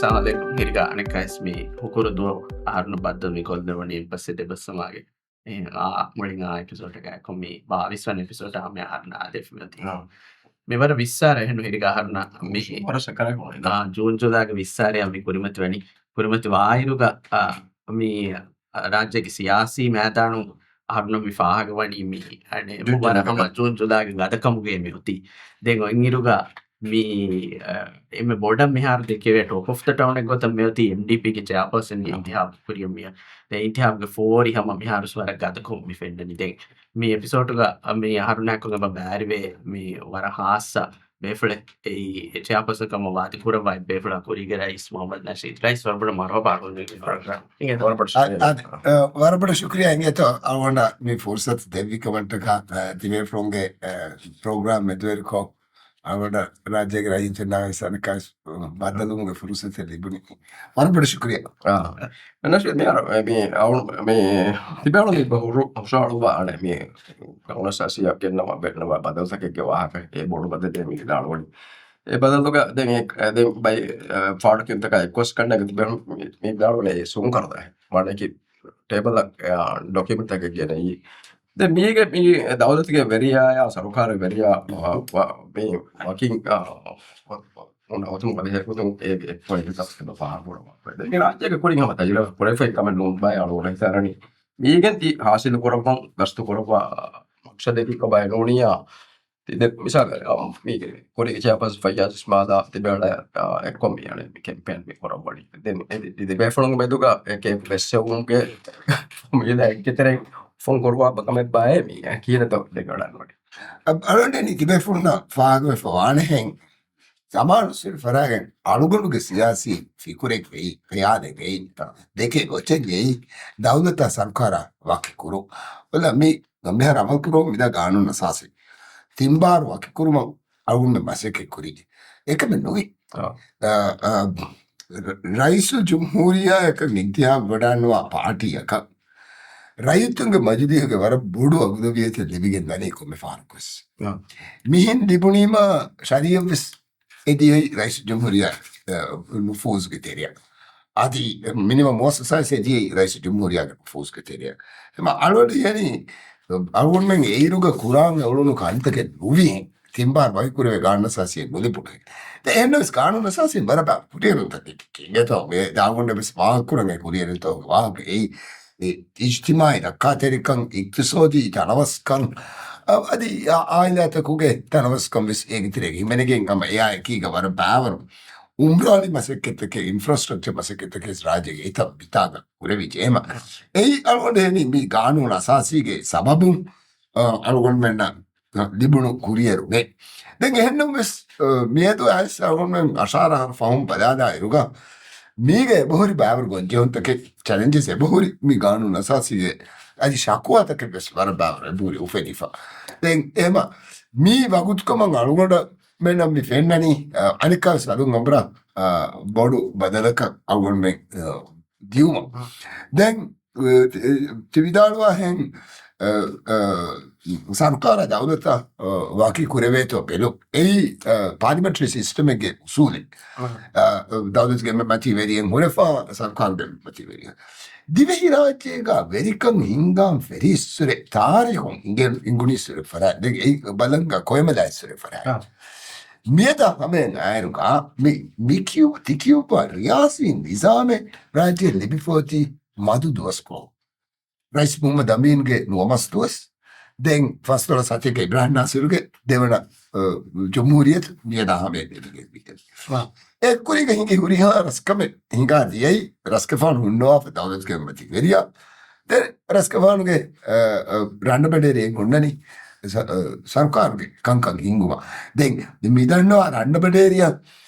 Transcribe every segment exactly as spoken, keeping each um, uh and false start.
އައްސަލާމު ޢަލައިކުމް. ހިރިގާ އަނެއްކާވެސް މި ހުކުރު ދުވަހު އަހަރުން ބައްދަލުވި ގޮތް ދެވަނީ އެއްބަސްވީ ދެބަސްވަނަ މާހެއްގެ. އެ، އާ، މުޅިން އާ އެޕިސޯޑަކާއެކު މި ބާވީސް ވަނަ އެޕިސޯޑަށް ހަމަ އަހަރުން އާދެވި މިއޮތީ. އާ. މި ވަރަށް ވިއްސާރަ އެހެން ހިރިގާ އަހަރުން މި، ވަރަށް ސަކަރާތް ވަނީ. އާ، ޖޫން ޖުލައިގެ ވިއްސާރަ މި ކުރިމަތިވަނީ. ކުރިމަތިވާއިރުގަ، އާ، މި ރާއްޖޭގެ ސިޔާސީ މައިދާނު އަހަރުން މި ފާހަގަވަނީ މި، އަނެ، ޖޫން ވަރަށް ޖުލައިގެ. ހަމަ ޖޫން ޖުލައިގެ ގަދަކަމުގައި މި އޮތީ. ދެން އޮތްއިރުގަ މި، އަ، އެންމެ ބޮޑަށް މިހާރު ދެކެވޭ ޓޯކް އޮފް ދަ ޓައުނެއް ގޮތަށް މިއޮތީ އެމްޑީޕީގެ ޗެއާޕާސަން އާ. އިންތިހާބު ކުރިޔަށް މިއަށް. ދެން އިންތިހާބުގެ ފޯރި ހަމަ މިހާރު ވަރަށް ގަދަކޮށް މި ފެންނަނީ. ދެން މި އެޕިސޯޑުގަ މި އަހަރުންނާއެކު ބައިވެރިވޭ މި ވަރަށް ހާއްސަ ބޭފުޅެއް. އެއީ ޗެއާޕާސަން ކަމަށް ވާދަކުރައްވާ ބޭފުޅާ ކުރީގެ ރައީސް މުޙައްމަދު ނަޝީދު. ރައީސް ވަރަށް ބޮޑަށް މަރުޙަބާ އަޅުގަނޑު ޕްރޮގްރާމް. އާ، އާ، ވަރަށް ބޮޑަށް ޝުކުރިޔާ އިނގޭތޯ އަޅުގަނޑަށް މި ފުރުސަތު ދެއްވިކަމަށްޓަކާ، އާ، ތިބޭފުޅުންގެ، އާ، ޕްރޮގްރާމް މެދުވެރިކޮށް އަޅުގަނޑަށް ރާއްޖޭގެ ރައްޔިތުންނާ ވެސް އަނެއްކާވެސް ބައްދަލުވުމުގެ ފުރުސަތެއް ލިބުނީ. ވަރަށް ބޮޑަށް ޝުކުރިޔާ. އާ. އެނަށް މި އަރ-، މި އަޅު-، މި ތިބޭ އަޅު މި ހުށަ-، ހުށަހަޅުއްވާ އަނެއް މި ގައުނަސް އަސިޔާ ގެންނަވާ ބެންނަވާ ބަދަލުތަކެއްގެ ވާހަކަ އެ ބޮޑު ބަދަލެއް މި ދާޅުވަނީ. އެ ބަދަލުގަ ދެން އެ، ދެން ބައި، އަ، ފާޑުކިންތަކާ އެއްކޮސް ކަންނޭނގެ ތިބޭ މި، މި ދާޅުވަނީ ސޫން ކަރުދާ. މާނައަކީ ޓޭބަލް، އަ، ޑޮކިއުމެންޓްތަކެއް ގެނައީ. ދެން މީގެ މި ދައުލަތުގެ ވެރިޔާޔާ ސަރުކާރު ވެރިޔާ މި ވަކިން، އަ، އޮތުމުގަ ބެހޭގޮތުން އޭގެ އެއްފަހަރު ފާހަގަކުރައްވާފަ. ދެން މި ރާއްޖޭގެ ކުރިން ހަމަ ތަޖުރިބާ ކުރެފައި ކަމެއް ނޫން ބައެއް އަޅުގަނޑަށް ހިތަށް އަރަނީ. މީގެން ތި ހާސިލު ކުރައްވަން ގަސްތު ކުރައްވާ މަޤްޞަދަކީ ކޮބާ ނޫނިއްޔާ. ތި ދެ މިސާލަށް، އަ، މީގެ ކުރީގެ ޗެއާޕާސަން ފައްޔާޒް އިސްމާލާ ތިބޭ އަޅާ، އަ، އެއްކޮށް މި އަނެއް މި ކެމްޕޭން މި ކުރައްވަނީ. ދެން އެ ދެ، ދެ ބޭފުޅުންގެ މެދުގަ އެކެއް ވެއްސެވުމުގެ މީލަ އެއްގެ ތެރެއިން ފޮން ކުރުވާ ބަކަމެއް ބާއޭ މީ ކީނަތޯ ދެގަޑަން ވަނީ. އަ-، އަޅުގަނޑަށް ތިބޭފުޅުންނަށް ފާހަގަވެފަ ވާނެހެން، ޒަމާނުއްސުރެ ފަރާގެން އަޅުގަނޑުގެ ސިޔާސީ ފިކުރެއްގައި، ޚިޔާލެއްގައި، ދެކޭ ގޮތެއްގައި، ދައުލަތާ ސަރުކާރާ ވަކި ކުރު. އޮލަ މި މިހާރު އަމަލު ކުރުން މިދާ ގާނޫނު އަސާސީ. ތިންބާރު ވަކި ކުރުމަށް އަޅުގަނޑުމެން މަސައްކަތް ކުރީ. އެކަމެއް ނުވި. އާ. އާ، އާ، ރައީސުލް ޖުމްހޫރިއްޔާއަކަށް އިންތިހާބު ވެޑާންނަވާ ޕާޓީއަކަށް ރައްޔިތުންގެ މަޖިލީހުގެ ވަރަށް ބޮޑު އަޣުލަބިއްޔަތެއް ލިބިގެން ދަނީ ކޮންމެ ފަހަރަކުވެސް. އާ. މިހެން ލިބުނީމާ ޝަރީއަށްވެސް އެ ދިޔައީ ރައީސް ޖުމްހޫރިއްޔާ، އަ، ނުފޫޒުގެ ތެރެއަށް. އަދި މިނިވަން މުއައްސަސާވެސް އެ ދިޔައީ ރައީސް ޖުމްހޫރިއްޔާގެ ނުފޫޒުގެ ތެރެއަށް. އެމަ އަޅުގަނޑު ޔަނީ، އަޅުގަނޑުމެން އެއިރުގަ ކުރާން އެ އުޅުނު ކަންތަކެއް ނުވިހެން. ތިންބާރު ވަކިކުރެވޭ ގާނޫނު އަސާސީއެއް ނުލިބުނުހެން. ދެ އެހެންނަމަވެސް ގާނޫނު އަސާސީން ވަރަށް ބާ ކުރިއެރުންތަކެއް އެނގޭތޯ މޭ ދާގޮނޑެއް ވެސް ވާހަކަ ކުރަން އެ ކުރިއެރުންތޯ ވާހަކަ އެއީ. އެ އިޖްތިމާޢީ ރައްކާތެރިކަން، އިޤްތިޞާދީ ތަނަވަސްކަން، އަ، އަދި އާ، އާއިލާތަކުގެ ތަނަވަސްކަން ވެސް އޭގެ ތެރޭގަ ހިމެނިގެން ހަމަ އެއާ އެކީގަ ވަރަށް ބާވަރު އުމްރާނީ މަސައްކަތްތަކެއް، އިންފްރާސްޓްރަކްޗަރ މަސައްކަތްތަކެއް ރާއްޖޭގެ އެތައް ބިތާގަ ކުރެވިއްޖެ. އެހެމަ އެއީ އަޅުގަނޑު އެހެނީ މި ގާނޫނު އަސާސީގެ ސަބަބުން، އަ، އަޅުގަނޑުމެންނަށް ލިބުނު ކުރިއެރުމެއް. ދެން އެހެންނަމަވެސް، އަ، މިއަދު އައިސް އަޅުގަނޑުމެން އަށާރަ އަހަރު ފަހުން ބަލާލާއިރުގަ، މީގަ އެބަހުރި ބައިވަރު ގޮންޖެހުންތަކެއް، ޗެލެންޖެސް އެބަހުރި މި ގާނޫނު އަސާސީގެ އަދި ޝަކުވާތަކެއް ވެސް ވަރަށް ބައިވަރު އެބަހުރި އުފެދިފަ. ދެން އެހެމަ މި ވަގުތުކަމަށް އަޅުގަނޑަށް މެންނަށް މި ފެންނަނީ، އަ، އަނެއްކާވެސް އަލުން އަނބުރާ، އަ، ބޮޑު ބަދަލަކަށް އަޅުގަނޑުމެން، އަ، ދިއުމަށް. ދެން ތި ވިދާޅުވާހެން، އަ، އަ، ސަރުކާރާ ދައުލަތަށް، އަ، ވަކި ކުރެވޭތޯ ބެލުން. އެއީ، އަ، ޕާލިމެންޓްރީ ސިސްޓަމެއްގެ އުސޫލެއް. އަ، ދައުލަތުގެ އެންމެ މަތީ ވެރިއެއް ހުރެފާ ސަރުކާރުގެ އެންމެ މަތީ ވެރިއެއް. ދިވެހިރާއްޖޭގަ ވެރިކަން ހިންގާން ފެރިއްސުރެ ތާރީހުން އިނގެ-، އިނގުނީއްސުރެ ފަރާތް. ދެން އެ ބަލަންގަ ކޮއެމަލާއިއްސުރެ ފަރާތް. އާ. މިއަދާ ހަމައަށް އާއިރުގަ މި، މި ކިޔު-، ތި ކިޔުއްވާ ރިޔާސީ ނިޒާމެއް ރާއްޖެ ލިބިފައޮތީ މަދު ދުވަސްކޮޅު. ރައީސް މުހައްމަދު އަމީންގެ ނުވަ މަސް ދުވަސް، ދެން ފަސްދޮޅަސް ހަތެއްގެ އިބްރާހިމް ނާސިރުގެ ދެވަނަ، އަ، ޖުމްހޫރިއްޔަތު މިއަދާ ހަމައަށް ދެމިގެން މި އެ ކުރީގަ ހިނގި ހުރިހާ ރަސްކަމެއް ހިނގާ ދިޔައީ، ރަސްގެފާނު ހުންނަވާފަ ދައުލަތުގެ މަތި ވެރިޔާ. ދެން ރަސްގެފާނުގެ، އަ، އަ، ރަންނަބަޑޭރިއެއް ހުންނަނީ ސަ-، އަ، ސަރުކާރުގެ ކަންކަން ހިންގުމަށް. ދެން މި ދަންނަވާ ރަންނަބަޑޭރިޔަށް،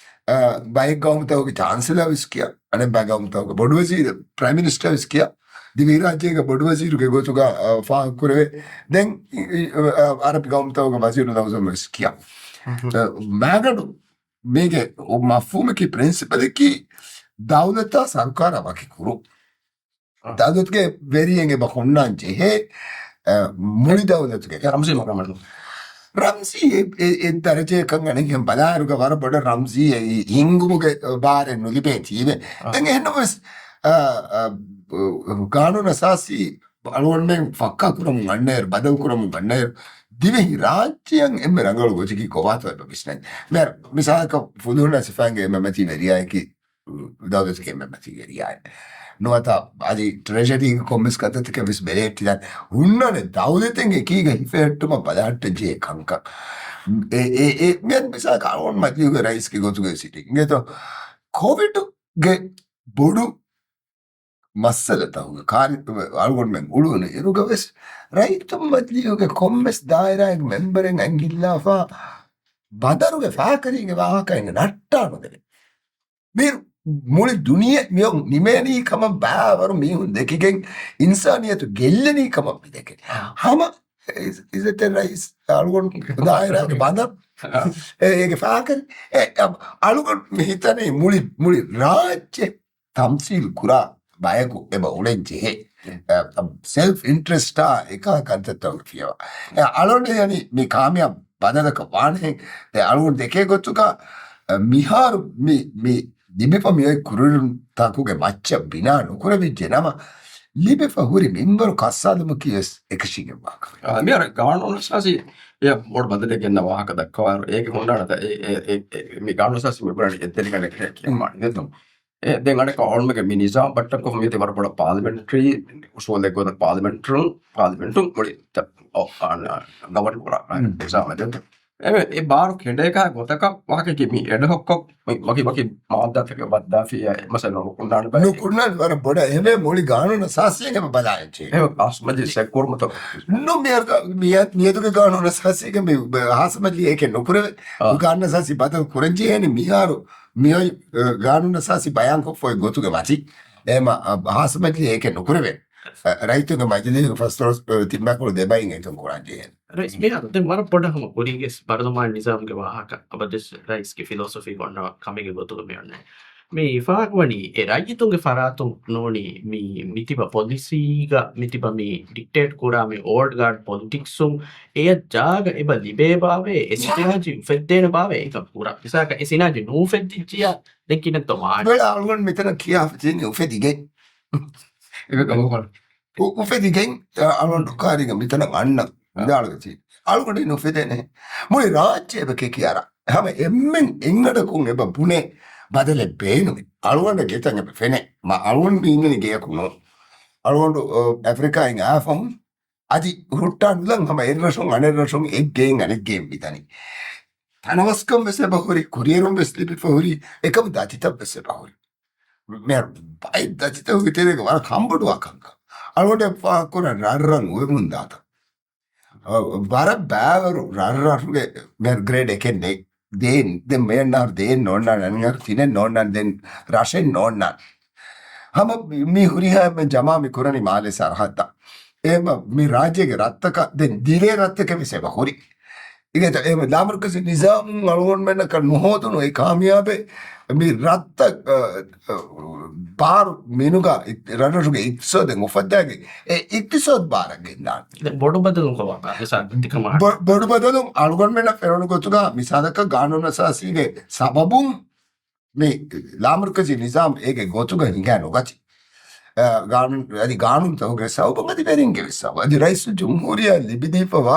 އަ، ބައެއް ގައުމުތަކުގެ ޗާންސެލާ ވެސް ކިޔާ، އަނެއްބައި ގައުމުތަކުގެ ބޮޑުވަޒީރު، ޕްރައިމް މިނިސްޓަރ ވެސް ކިޔާ، ދިވެހިރާއްޖޭގެ ބޮޑުވަޒީރުގެ ގޮތުގަ، އަ، ފާހަގަކުރެވޭ. ދެން، އި-، އި-، އަ، އަރަބި ގައުމުތަކުގެ ވަޒީރުލްއަޢުޒަމް ވެސް ކިޔާ. އަ، މާގަނޑު މީގެ މަފްހޫމަކީ، ޕްރިންސިޕަލަކީ، ދައުލަތާ ސަރުކާރާ ވަކި ކުރުން. އަ. ދައުލަތުގެ ވެރިއެއް އެބަ ހުންނާން ޖެހޭ، އަ، މުޅި ދައުލަތުގެ. ރަމްޒީ މަގާމަށް. ރަމްޒީ އެ، އެ، އެ ދަރަޖަޔަކަށް އަނެއްހެން ބަލާއިރުގަ ވަރަށް ބޮޑަށް ރަމްޒީ އެ ހިންގުމުގެ ބާރެއް ނުލިބޭތީވެ. އާ. ދެން އެހެންނަމަވެސް، އާ، އާ، ގާނޫނު އަސާސީ އަޅުގަނޑުމެން ފައްކާ ކުރަމުން އަންނައިރު، ބަދަލު ކުރަމުން އަންނައިރު، ދިވެހި ރާއްޖެއަށް އެންމެ ރަނގަޅު ގޮތަކީ ކޮބާތޯ އެބަ ވިސްނަން. މިހާރު މިސާލަކަށް ފުލުހުންނާ ސިފައިންގެ އެންމެ މަތީ ވެރިޔާއަކީ ދައުލަތުގެ އެންމެ މަތީ ވެރިޔާއެއް ނުވަތަ އަދި ޓްރެޝަރީގެ ކޮންމެސް ކަންތައްތަކެއް ވެސް ބެލެހެއްޓިދާނެ. ހުންނާނެ ދައުލަތެއްގެ އެކީގަ ހިފެހެއްޓުމަށް ބަލަހައްޓަން ޖެހޭ ކަންކަން. އެ، އެ، އެ، މިއަދު މިސާލަކަށް އަޅުގަނޑު މަޖިލީހުގެ ރައީސްގެ ގޮތުގައި ސިޓިން އިނގޭތޯ، ކޮވިޑުގެ ބޮޑު މައްސަލަތަކުގެ ކާރި-، އަޅުގަނޑުމެން އުޅުނު އިރުގަވެސް ރައްޔިތުން މަޖިލީހުގެ ކޮންމެސް ދާއިރާއެއްގެ މެމްބަރެއް އަނގިއްލާފަ ބަނދަރުގެ ފާކަރީގެ ވާހަކައެއް ނައްޓާނުދެވެ. މި މުޅި ދުނިޔެ މިއޮށް ނިމޭނީ ކަމަށް ބައިވަރު މީހުން ދެކިގެން އިންސާނިއްޔަތު ގެއްލެނީ ކަމަށް މި ދެކެނީ. ހަމަ އިޒް-، އިޒް އެ ރައީސް އަޅުގަނޑު ދާއިރާގެ ބަނދަރު. އެ، އޭގެ ފާކަރި. އެ، އަ، އަޅުގަނޑު މި ހިތަނީ މުޅި، މުޅި ރާއްޖެ ތަމްސީލް ކުރާ ބަޔަކު އެބަ އުޅެން ޖެހޭ. އެ، އަ، ސެލްފް އިންޓްރެސްޓާ އެކާ ކަންތައްތައް ފިޔަވާ. އެ، އަޅުގަނޑު ޔަނީ މި ކާމިޔާބު ބަދަލަކަށް ވާނެހެން. އެ، އަޅުގަނޑު ދެކޭ ގޮތުގަ، އަ، މިހާރު މި، މި ލިބިފަ މިއޮތް ކުރިއެރުންތަކުގެ މައްޗަށް ބިނާ ނުކުރެވިއްޖެ ނަމަ، ލިބިފަ ހުރި މިންވަރު ކައްސާލުމަކީ ވެސް އެކަށީގެންވާ ކަމެއް. އާ، މިހާރު ގާނޫނު އަސާސީ އެ ބޮޑު ބަދަލެއް ގެންނަ ވާހަކަ ދައްކަވާއިރު، އޭގެ ހުންނާނެތަ އެ، އެ، އެ، އެ، މި ގާނޫނު އަސާސީ މި ބުނަނީ އެއްދެނިގަނޑެއް ކިޔަން މާ ނެތުން. އެ، ދެން އަނެއްކާ އަޅުގަނޑުގެ މި ނިޒާމް ބައްޓަކޮށް މިއޮތީ ވަރަށް ބޮޑަށް ޕާލިމެންޓްރީ އުސޫލެއް ގޮތަށް ޕާލިމެންޓުން، ޕާލިމެންޓުން މުޅި ތަ-، އޮ، އާ، ނާ، ގަވަން ކުރާ ނިޒާމެއް ދެން. އެ، އެ ބާރު ކެނޑޭކާ ގޮތަކަށް ވާހަކައަކީ މި އެޑްހޮކްކޮށް މި ވަކި ވަކި މާއްދާތަކެއް ވައްދާފިއްޔާ މައްސަލަ ނުކުންނާނެ ބައެއް. ނުކުންނާނެ ވަރަށް ބޮޑަށް. އެހެންވެ މުޅި ގާނޫނު އަސާސީއެއް އެބަ ބަލާ އެއްޗެއް. އެ އަސް މަޖިލިސް ކުރުމަތޯ. ނު މިއަދު، މިއަދު، މިއަދުގެ ގާނޫނު އަސާސީގެ މި ހާއްސަ މަޖިލީހަކެއް ނުކުރެވޭ. އާ. ގާނޫނު އަސާސީ ބަދަލު ކުރަން ޖެހޭނެ މިހާރު މިއޮތް، އެ، ގާނޫނު އަސާސީ ބަޔާންކޮށްފަ އޮތް ގޮތުގެ މަތި. އެހެމަ، އަ، ހާއްސަ މަޖިލީހަކެއް ނުކުރެވޭ. އަ، ރައްޔިތުންގެ މަޖިލީހުގެ ފަސްދޮޅަސް، އަ، ތިން ބައިކުޅަ ދެ ބައިން އެތުން ކުރަން ޖެހޭނެ. ރައީސް މިހާރު ދެން ވަރަށް ބޮޑަށް ހަމަ ކުރީގެ ބަރުލަމާން ނިޒާމްގެ ވާހަކަ އަބަދުވެސް ރައީސްގެ ފިލޯސޮފީ އޮންނަ ކަމެއްގެ ގޮތުގަ މި އޮންނަ. މި ފާހަގަވަނީ އެ ރައްޔިތުންގެ ފަރާތުން ނޫނީ މި މިތިބަ ޕޮލިސީގަ މިތިބަ މި ޑިކްޓޭޓް ކުރާ މި އޯލްޑް ގާޑް ޕޮލިޓިކްސުން އެޔަށް ޖާގަ އެބަ ލިބޭ ބާވޭ، އެ ސިނާޖީ އުފެއްދޭނެ ބާވޭ އެކަން ކުރާ. މިސާލަކަށް އެ ސިނާޖީ ނޫފެއްދިއްޖިޔާ ދެން ކިހިނެއްތޯ ވާނެ؟ އަޅުގަނޑު މިތަނަށް ކިޔާފަ ތިން އުފެދިގެން. އު-، އުފެދިގެން، އަ، އަޅުގަނޑު ކާރިގަ މިތަނަށް އަންނަ ވިދާޅުވެތި. އަޅުގަނޑު ނުފެދޭނެ. މުޅި ރާއްޖެ އެބަ ކެކި އަރާ. ހަމަ އެންމެން އެއްގަޑަކުން އެބަ ބުނޭ ބަދަލެއް ބޭނުމޭ. އަޅުގަނޑަށް ގެތަން އެބަ ފެނޭ. މަ އަޅުގަނޑު މި އިންނަނީ ގެޔަކު ނޫން. އަޅުގަނޑު، އަ، އެފްރިކާއިން އާފަހުން އަދި ހުއްޓާ ނުލަން ހަމަ އެއްރަށުން އަނެއްރަށުން އެއްގެއިން އަނެއްގެއިން މިދަނީ. ތަނަވަސްކަން ވެސް އެބަ ހުރި، ކުރިއެރުން ވެސް ލިބިފަ ހުރި، އެކަމު ދަތިތައް ވެސް އެބަ ހުރި. މިހާރު ބައެއް ދަތިތަކުގެ ތެރޭގަ ވަރަށް ކަންބޮޑުވާ ކަންކަން. އަޅުގަނޑު ފާހަގަކުރަން ރަށްރަށް އުވެމުން ދާތަން. އަ، ވަރަށް ބައިވަރު ރަށްރަށުގެ މިހާރު ގްރޭޑް އެކެއް ނެތް. ދޭން، ދެން މިއަންނަ ދޭން ނޯންނާނެ، އަނެއް ތިނެއް ނޯންނާނެ، ދެން ރަށެއް ނޯންނާނެ. ހަމަ މި ހުރިހާ އެންމެން ޖަމާ މި ކުރަނީ މާލޭ ސަރަހައްދަށް. އެ މަ-، މި ރާއްޖޭގެ ރަށްތަކަށް ދެން ދިވެހި ރަށްތަކެއް ވެސް އެބަ ހުރި. އިގޭތަ އެ ލާމަރުކަޒީ ނިޒާމުން އަޅުގަނޑުމެންނަކަށް ނުހޯދުނު އެ ކާމިޔާބެއް މި ރަށްތައް، އަ، އަ، ބާރު މިނުގަ އި-، ރަށްރަށުގެ އިޤްތިޞާދެއް އުފައްދާގެ އެ އިޤްތިޞާދު ބާރަށް ގެންދާނެ. ދެން ބޮޑު ބަދަލު ކޮބާ؟ މިސާލަކަށް ބޮ-، ބޮޑު ބަދަލު އަޅުގަނޑުމެންނަށް ފެނުނު ގޮތުގަ މިސާލަކަށް ގާނޫނު އަސާސީގެ ސަބަބުން މި ލާމަރުކަޒީ ނިޒާމް އޭގެ ގޮތުގަ ހިނގާ ނުގަތި. އަ، ގާނޫނު، އަދި ގާނޫނުތަކުގެ ސަބަބުން އަދި ވެރިންގެ ވެސް ސަބަބު. އަދި ރައީސުލްޖުމްހޫރިއްޔާ ލިބިދީފަވާ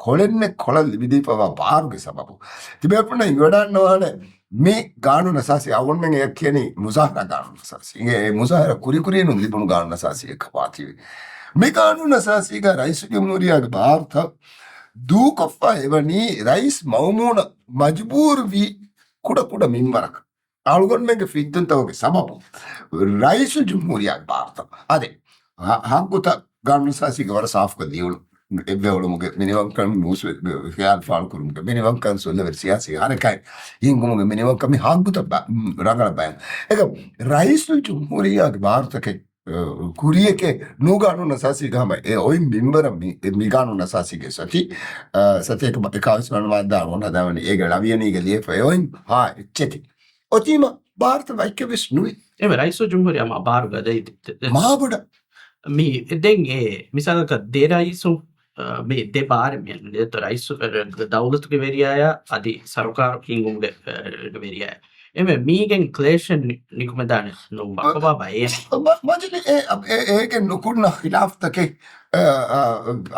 ކޮޅެއް ކޮޅަށް ލިބިދީފަވާ ބާރުގެ ސަބަބު. ތިބޭފުޅުންނަށް އިވެޑާންނަވާނެ މި ގާނޫނު އަސާސީ އަޅުގަނޑުމެން އެއަށް ކިޔަނީ މުޒާހަރާ ގާނޫނު އަސާސީ. އެ މުޒާހަރާ ކުރިކުރިން ލިބުނު ގާނޫނު އަސާސީއެއް ކަމާތީވެ. މި ގާނޫނު އަސާސީގަ ރައީސުލްޖުމްހޫރިއްޔާގެ ބާރުތައް ދޫކޮށްފަ އެވަނީ ރައީސް މައުމޫނަށް މަޖުބޫރުވީ ކުޑަ ކުޑަ މިންވަރަކަށް. އަޅުގަނޑުމެންގެ ފިއްތުންތަކުގެ ސަބަބު ރައީސުލްޖުމްހޫރިއްޔާގެ ބާރުތައް. އާދެ، ހަ-، ހައްގުތައް ގާނޫނު އަސާސީގަ ވަރަށް ސާފުކޮށް ލިޔުނު. އެއްވެ އުޅުމުގެ މިނިވަންކަން، މޫސްވެ ޚިޔާލު ފާޅުކުރުމުގެ މިނިވަންކަން، ސުލްހަވެރި ސިޔާސީ ހަރަކާތް ހިންގުމުގެ މިނިވަންކަން މި ހައްގުތައް ބަ-، ރަނގަޅަށް ބަޔަން. އެކަމް ރައީސުލްޖުމްހޫރިއްޔާގެ ބާރުތަކެއް ކުރިޔެކޭ ނޫ ގާނޫނު އަސާސީގަ ހަމަ އެ އޮތް މިންވަރަށް މި، މި ގާނޫނު އަސާސީގެ ސަތި، އަ، ސަތޭކަ އެކާވީސް ވަނަ މާއްދާ އަޅުގަނޑު ހަދާވަނީ އޭގެ ޅަވިޔަނީގެ ލިޔެފަ އެ އޮތް ހާ އެއްޗެތި. އޮތީމަ ބާރުތައް ވައްކެއް ވެސް ނުވި. އެވެ ރައީސުލްޖުމްހޫރިއްޔާ މާ ބާރު ގަދައި ދެ-، ދެ-، ދެ-، މާބޮޑަށް. މި ދެން އެ މިސާލަކަށް ދެ ރައީސުން މި ދެ ބާރެއް މި ދެތޯ ރައީސް، ދައުލަތުގެ ވެރިޔާޔާ އަދި ސަރުކާރު ހިންގުމުގެ ވެރިޔާ. އެމެ މީގެން ކްލޭޝަން ނި-، ނިކުމެދާނެ ނޫން ބަކޮބާބާ އޭ. މަ-، މަޖިލި-، އޭ، އޭ، އޭގެން ނުކުންނަ ޚިލާފްތަކެއް، އަ، އަ،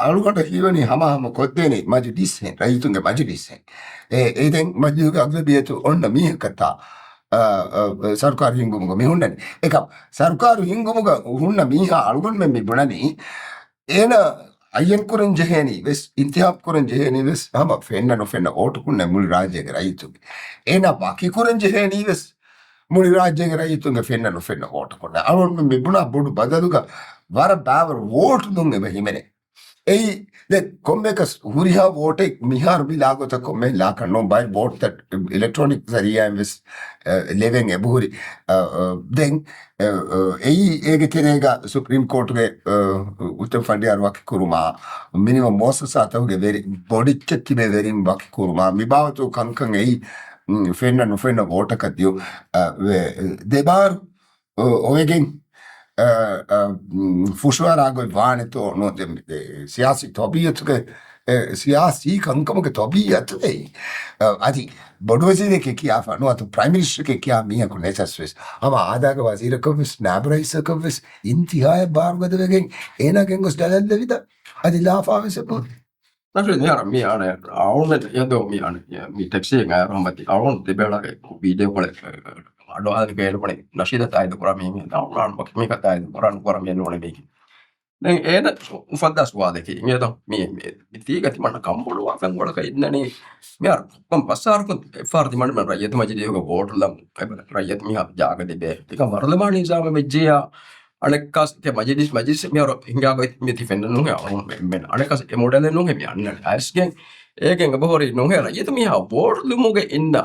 އަޅުގަނޑަށް ހީވަނީ ހަމަ ހަމަ ކޮށްދޭނެ މަޖިލިސްހެން، ރައްޔިތުންގެ މަޖިލިސްހެން. އެ، އެ ދެން މަޖިލީހުގެ އަޣްލަބިއްޔަތު އޮންނަ މީހަކަށްތާ، އަ، އަ، ސަރުކާރު ހިންގުމުގަ މި ހުންނަނީ. އެކަމް ސަރުކާރު ހިންގުމުގަ ހުންނަ މީހާ އަޅުގަނޑުމެން މި ބުނަނީ، އޭނަ އައްޔަން ކުރަން ޖެހޭނީ ވެސް، އިންތިހާބް ކުރަން ޖެހޭނީ ވެސް، ހަމަ ފެންނަ ނުފެންނަ ވޯޓުކުންނޭ މުޅި ރާއްޖޭގެ ރައްޔިތުން. އޭނަ ވަކި ކުރަން ޖެހޭނީ ވެސް، މުޅި ރާއްޖޭގެ ރައްޔިތުންގެ ފެންނަ ނުފެންނަ ވޯޓުކުންނޭ. އަޅުގަނޑު މި ބުނާ ބޮޑު ބަދަލުގަ ވަރަށް ބާވަރު ވޯޓު ދުން އެބަ ހިމެނޭ. އެއީ، ދެ ކޮންމެކަސް ހުރިހާ ވޯޓެއް މިހާރު މި ލާގޮތަށް ކޮންމެ ލާކަށް ނޫން ބައެއް ވޯޓްތައް އިލެކްޓްރޯނިކް ޒަރީއާއިން ވެސް، އެ، ލެވެން އެބަހުރި. އެ، އެ، ދެން، އެ، އެ، އެއީ އޭގެ ތެރޭގަ ސުޕްރީމް ކޯޓުގެ، އެ، އުއްތަމް ފަނޑިޔާރު ވަކިކުރުމާ، މިނިވަން މުއައްސަސާތަކުގެ ވެރި، ބޮޑެއްޗެއް ތިބޭ ވެރިން ވަކިކުރުމާ، މި ބާވަތު ކަންކަން އެއީ، މް، ފެންނަ ނުފެންނަ ވޯޓަކަށް ދިޔު، އެ، ވެ-، ދެބާރު، އޮ-، އޮވެގެން، އަ، އަ، މް، ފުށުއަރާ ގޮތް ވާނެތޯ ނޯ، ދެ-، ދެ-، ސިޔާސީ ތަބީއަތުގެ، އެ، ސިޔާސީ ކަންކަމުގެ ތަބީއަތު އެއީ. އަ، އަދި ބޮޑު ވަޒީރެކޭ ކިޔާފަ ނުވަތަ ޕްރައިމް މިނިސްޓަރެކޭ ކިޔާ މީހަކު ނެތަސް ވެސް، ހަމަ އާދާގެ ވަޒީރަކަށް ވެސް، ނާއިބު ރައީސަކަށް ވެސް އިންތިހާއަށް ބާރުގަދަވެގެން އޭނާ ގެންގޮސް ޑަލަށް ލެވިދާ، އަދި ލާފާ ވެސް އެބަހުރި. ނަޝީދު މިހާރު މި އަނެ އަޅުގަނޑު އެދޯ މި އަނެ މި ޓެކްސީ ގާއިރު ހަމަތި އަޅުގަނޑު ތިބޭޅާގެ ވީޑިއޯ ކޮޅެއް އަޑުއަހަން ގޭނުމަނި ނަޝީދަށް ތާއީދު ކުރާ މީ އަޅުގަނޑު މީކަ ތާއީދު ކުރާ ނުކުރާ މީ ނޫނެ މީކި. ދެން އޭނަ އުފައްދާ ސުވާލެކި އިނގޭތޯ މި، މި، މި ތީގަ ތިމަންނަ ކަންބޮޑުވާ ފެންގޮޅަކަށް އިންނަނީ މިހާރު ކޮން ބަސް އަހަރަކުން އެއްފަހަރު ތިމަންނަ ރައްޔިތު މަޖިލީހުގަ ވޯޓުލަން ރައްޔިތު މީހާ ޖާގަ ދެބޭ ތިކަން ވަރުލަމާނީ ނިޒާމެއް ވެއްޖިއްޔާ އަނެއްކާސް ތި މަޖިލިސް، މަޖިލިސް މިހާރު ހިނގާ ގޮތް މި ތި ފެންނަ ނޫންހޭ އަޅުގަނޑު މެން އަނެއްކާސް އެ މޮޑެލެއް ނޫންހޭ މި އަންނަނީ. އައިސްގެން އޭގެން އެބަހުރި ނޫންހޭ ރައްޔިތު މީހާ ވޯޓު ލުމުގެ އިންނަ،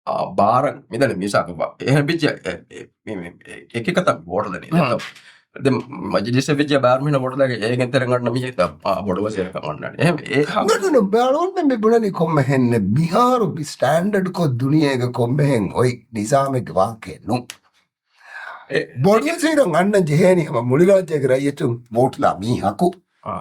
އާ، ބާރަށް މިދަނީ މިސާލަކަށް ވާ. އެހެން ބިއްޖެ އެ، އެ، މި، މި، އެ، އެކި ކަތަން ވޯޓު ދަނީ. ހަ. ދެން މަޖިލިސް ވެއްޖެ ބާރު މީހުން ވޯޓު ދަނީ އޭގެން ތެރެ ގަންނަ މީހެއް ތަ-، އާ، ބޮޑު ވަޒީރަކަށް އަންނަނީ. އެހެން އެ ހަ- ނު، ނު، ނު، ބައެއް އަޅުގަނޑު މި ބުނަނީ ކޮންމެހެން މިހާރު މި ސްޓޭންޑަޑް ކޮށް ދުނިޔޭގެ ކޮންމެހެން އޮތް ނިޒާމެއްގެ ވާހަކައެއް ނޫން. އެ، ބޮޑު ވަޒީރަށް އަންނަން ޖެހޭނީ ހަމަ މުޅި ރާއްޖޭގެ ރައްޔިތުން ވޯޓުލާ މީހަކު. އާ.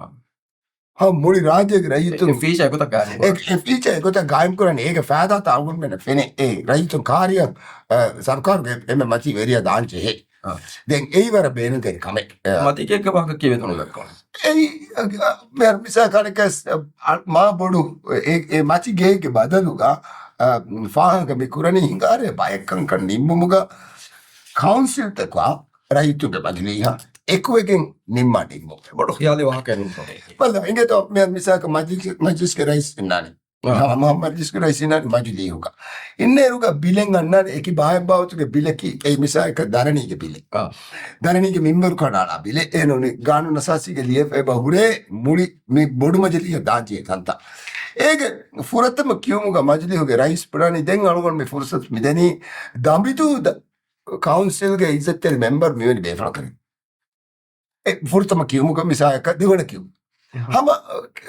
ހަމަ މުޅި ރާއްޖޭގެ ރައްޔިތުން އެ، އެ ފީޗާ އެގޮތަށް ގާއިމް ކުރާނީ. އެ، އެ ފީޗާ އެގޮތަށް ގާއިމް ކުރާނީ. އޭގެ ފައިދާތައް އަޅުގަނޑުމެންނަށް ފެނޭ. އެ، ރައްޔިތުން ކާރިއަށް، އަ، ސަރުކާރުގެ އެންމެ މަތީ ވެރިޔާ ދާން ޖެހޭ. އާ. ދެން އެއީ ވަރަށް ބޭނުންތެރި ކަމެއް. އާ. މަތިގެއްގެ ވާހަކަ ކިޔެވިދުނު ދައްކަވާ. އެއީ، އަ، އަ، މިހާރު މިސާލަކަށް އަ، މާ ބޮޑު އެ، އެ މަތިގެއެއްގެ ބަދަލުގަ، އަ، ފާހަގަ މި ކުރަނީ ހިނގާރޭ ބައެއް ކަންކަން ނިންމުމުގަ ކައުންސިލްތަކާ ރައްޔިތުންގެ މަޖިލީހާ އެކުވެގެން ނިންމާ ނިންމުމެއް. ބޮޑު ޚިޔާލީ ވާހަކައެއް ނޫންތޯ. ބަލަ، އިނގޭތޯ މި މިސާލަކަށް މަޖިލިސް، މަޖިލިސްގެ ރައީސް އިންނާނެ. އާ. ހަމަ މަޖިލިސްގެ ރައީސް އިންނާނެ މަޖިލީހުގަ. އިންނައިރުގަ ބިލެއް އަންނާނެ އެކި ބާއެއް ބާވަތުގެ ބިލަކީ، އެ މިސާލަކަށް ދަރަނީގެ ބިލެއް. އާ. ދަރަނީގެ މިންވަރު ކަނޑައަޅާ ބިލެއް. އެ ނޫނީ ގާނޫނު އަސާސީގެ ލިޔެފަ އެބަ ހުރޭ މުޅި މި ބޮޑު މަޖިލީހަށް ދާންޖެހޭ ތަންތަން. އޭގެ ފުރަތަމަ ކިޔުމުގަ މަޖިލީހުގެ ރައީސް ބުނާނީ ދެން އަޅުގަނޑު މި ފުރުސަތު މިދެނީ ދަނބިދޫ ކައުންސިލްގެ އިއްޒަތްތެރި މެމްބަރު މިވެނި ބޭފުޅަކަށް. އެ ފުރަތަމަ ކިޔުމުގަ މިސާލަކަށް ދެވަނަ ކިޔުން. އެހެން. ހަމަ،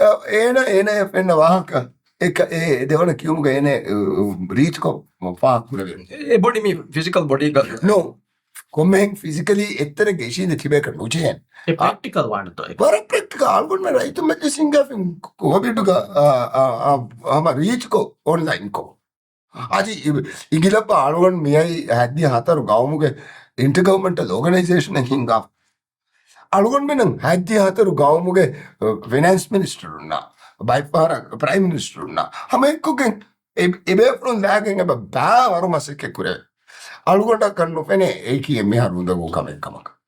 އ، އޭނަ، އޭނަ ފެންނަ ވާހަކަ އެކަ-، އެ ދެވަނަ ކިޔުމުގަ އޭނަ، އ، ރީތިކޮށް ފާހަގަ ކުރެވޭ. އެ ބޮޑީ މި ފިޒިކަލް ބޮޑީގަ. ނޯ. ކޮންމެހެން ފިޒިކަލީ އެއްތަނެއްގަ އިށީނދެ ތިބޭކަށް ނުޖެހޭނެ. އެ ޕްރެކްޓިކަލް ވާނެތޯ އެ؟ ވަރަށް ޕްރެކްޓިކަލް. އަޅުގަނޑުމެން ރައްޔިތު މަޖިލިސް ހިންގާފިން ކޯވިޑުގަ، އާ، އާ، އާ، ހަމަ ރީތިކޮށް އޮންލައިންކޮށް. އަދި އި-، އިނގިލައްވާ އަޅުގަނޑު މިއައީ ހައްދި ހަތަރު ގައުމުގެ އިންޓަގަވަމެންޓަލް އޯގަނައިޒޭޝަނެއް ހިންގާ. އަޅުގަނޑުމެން ހައްދި ހަތަރު ގައުމުގެ، އަ، ފިނޭންސް މިނިސްޓަރުންނާ، ބައެއްފަހަރަށް ޕްރައިމް މިނިސްޓަރުންނާ، ހަމައެއްކޮށްގެން އެ-، އެބޭފުޅުން ލާގެން އެބަ ބާވަރު މަސައްކަތް ކުރޭ. އަޅުގަނޑަކަށް ނުފެނޭ އެއީކީ އެ މިހާރު އުނދަގޫ ކަމެއް ކަމަކަށް.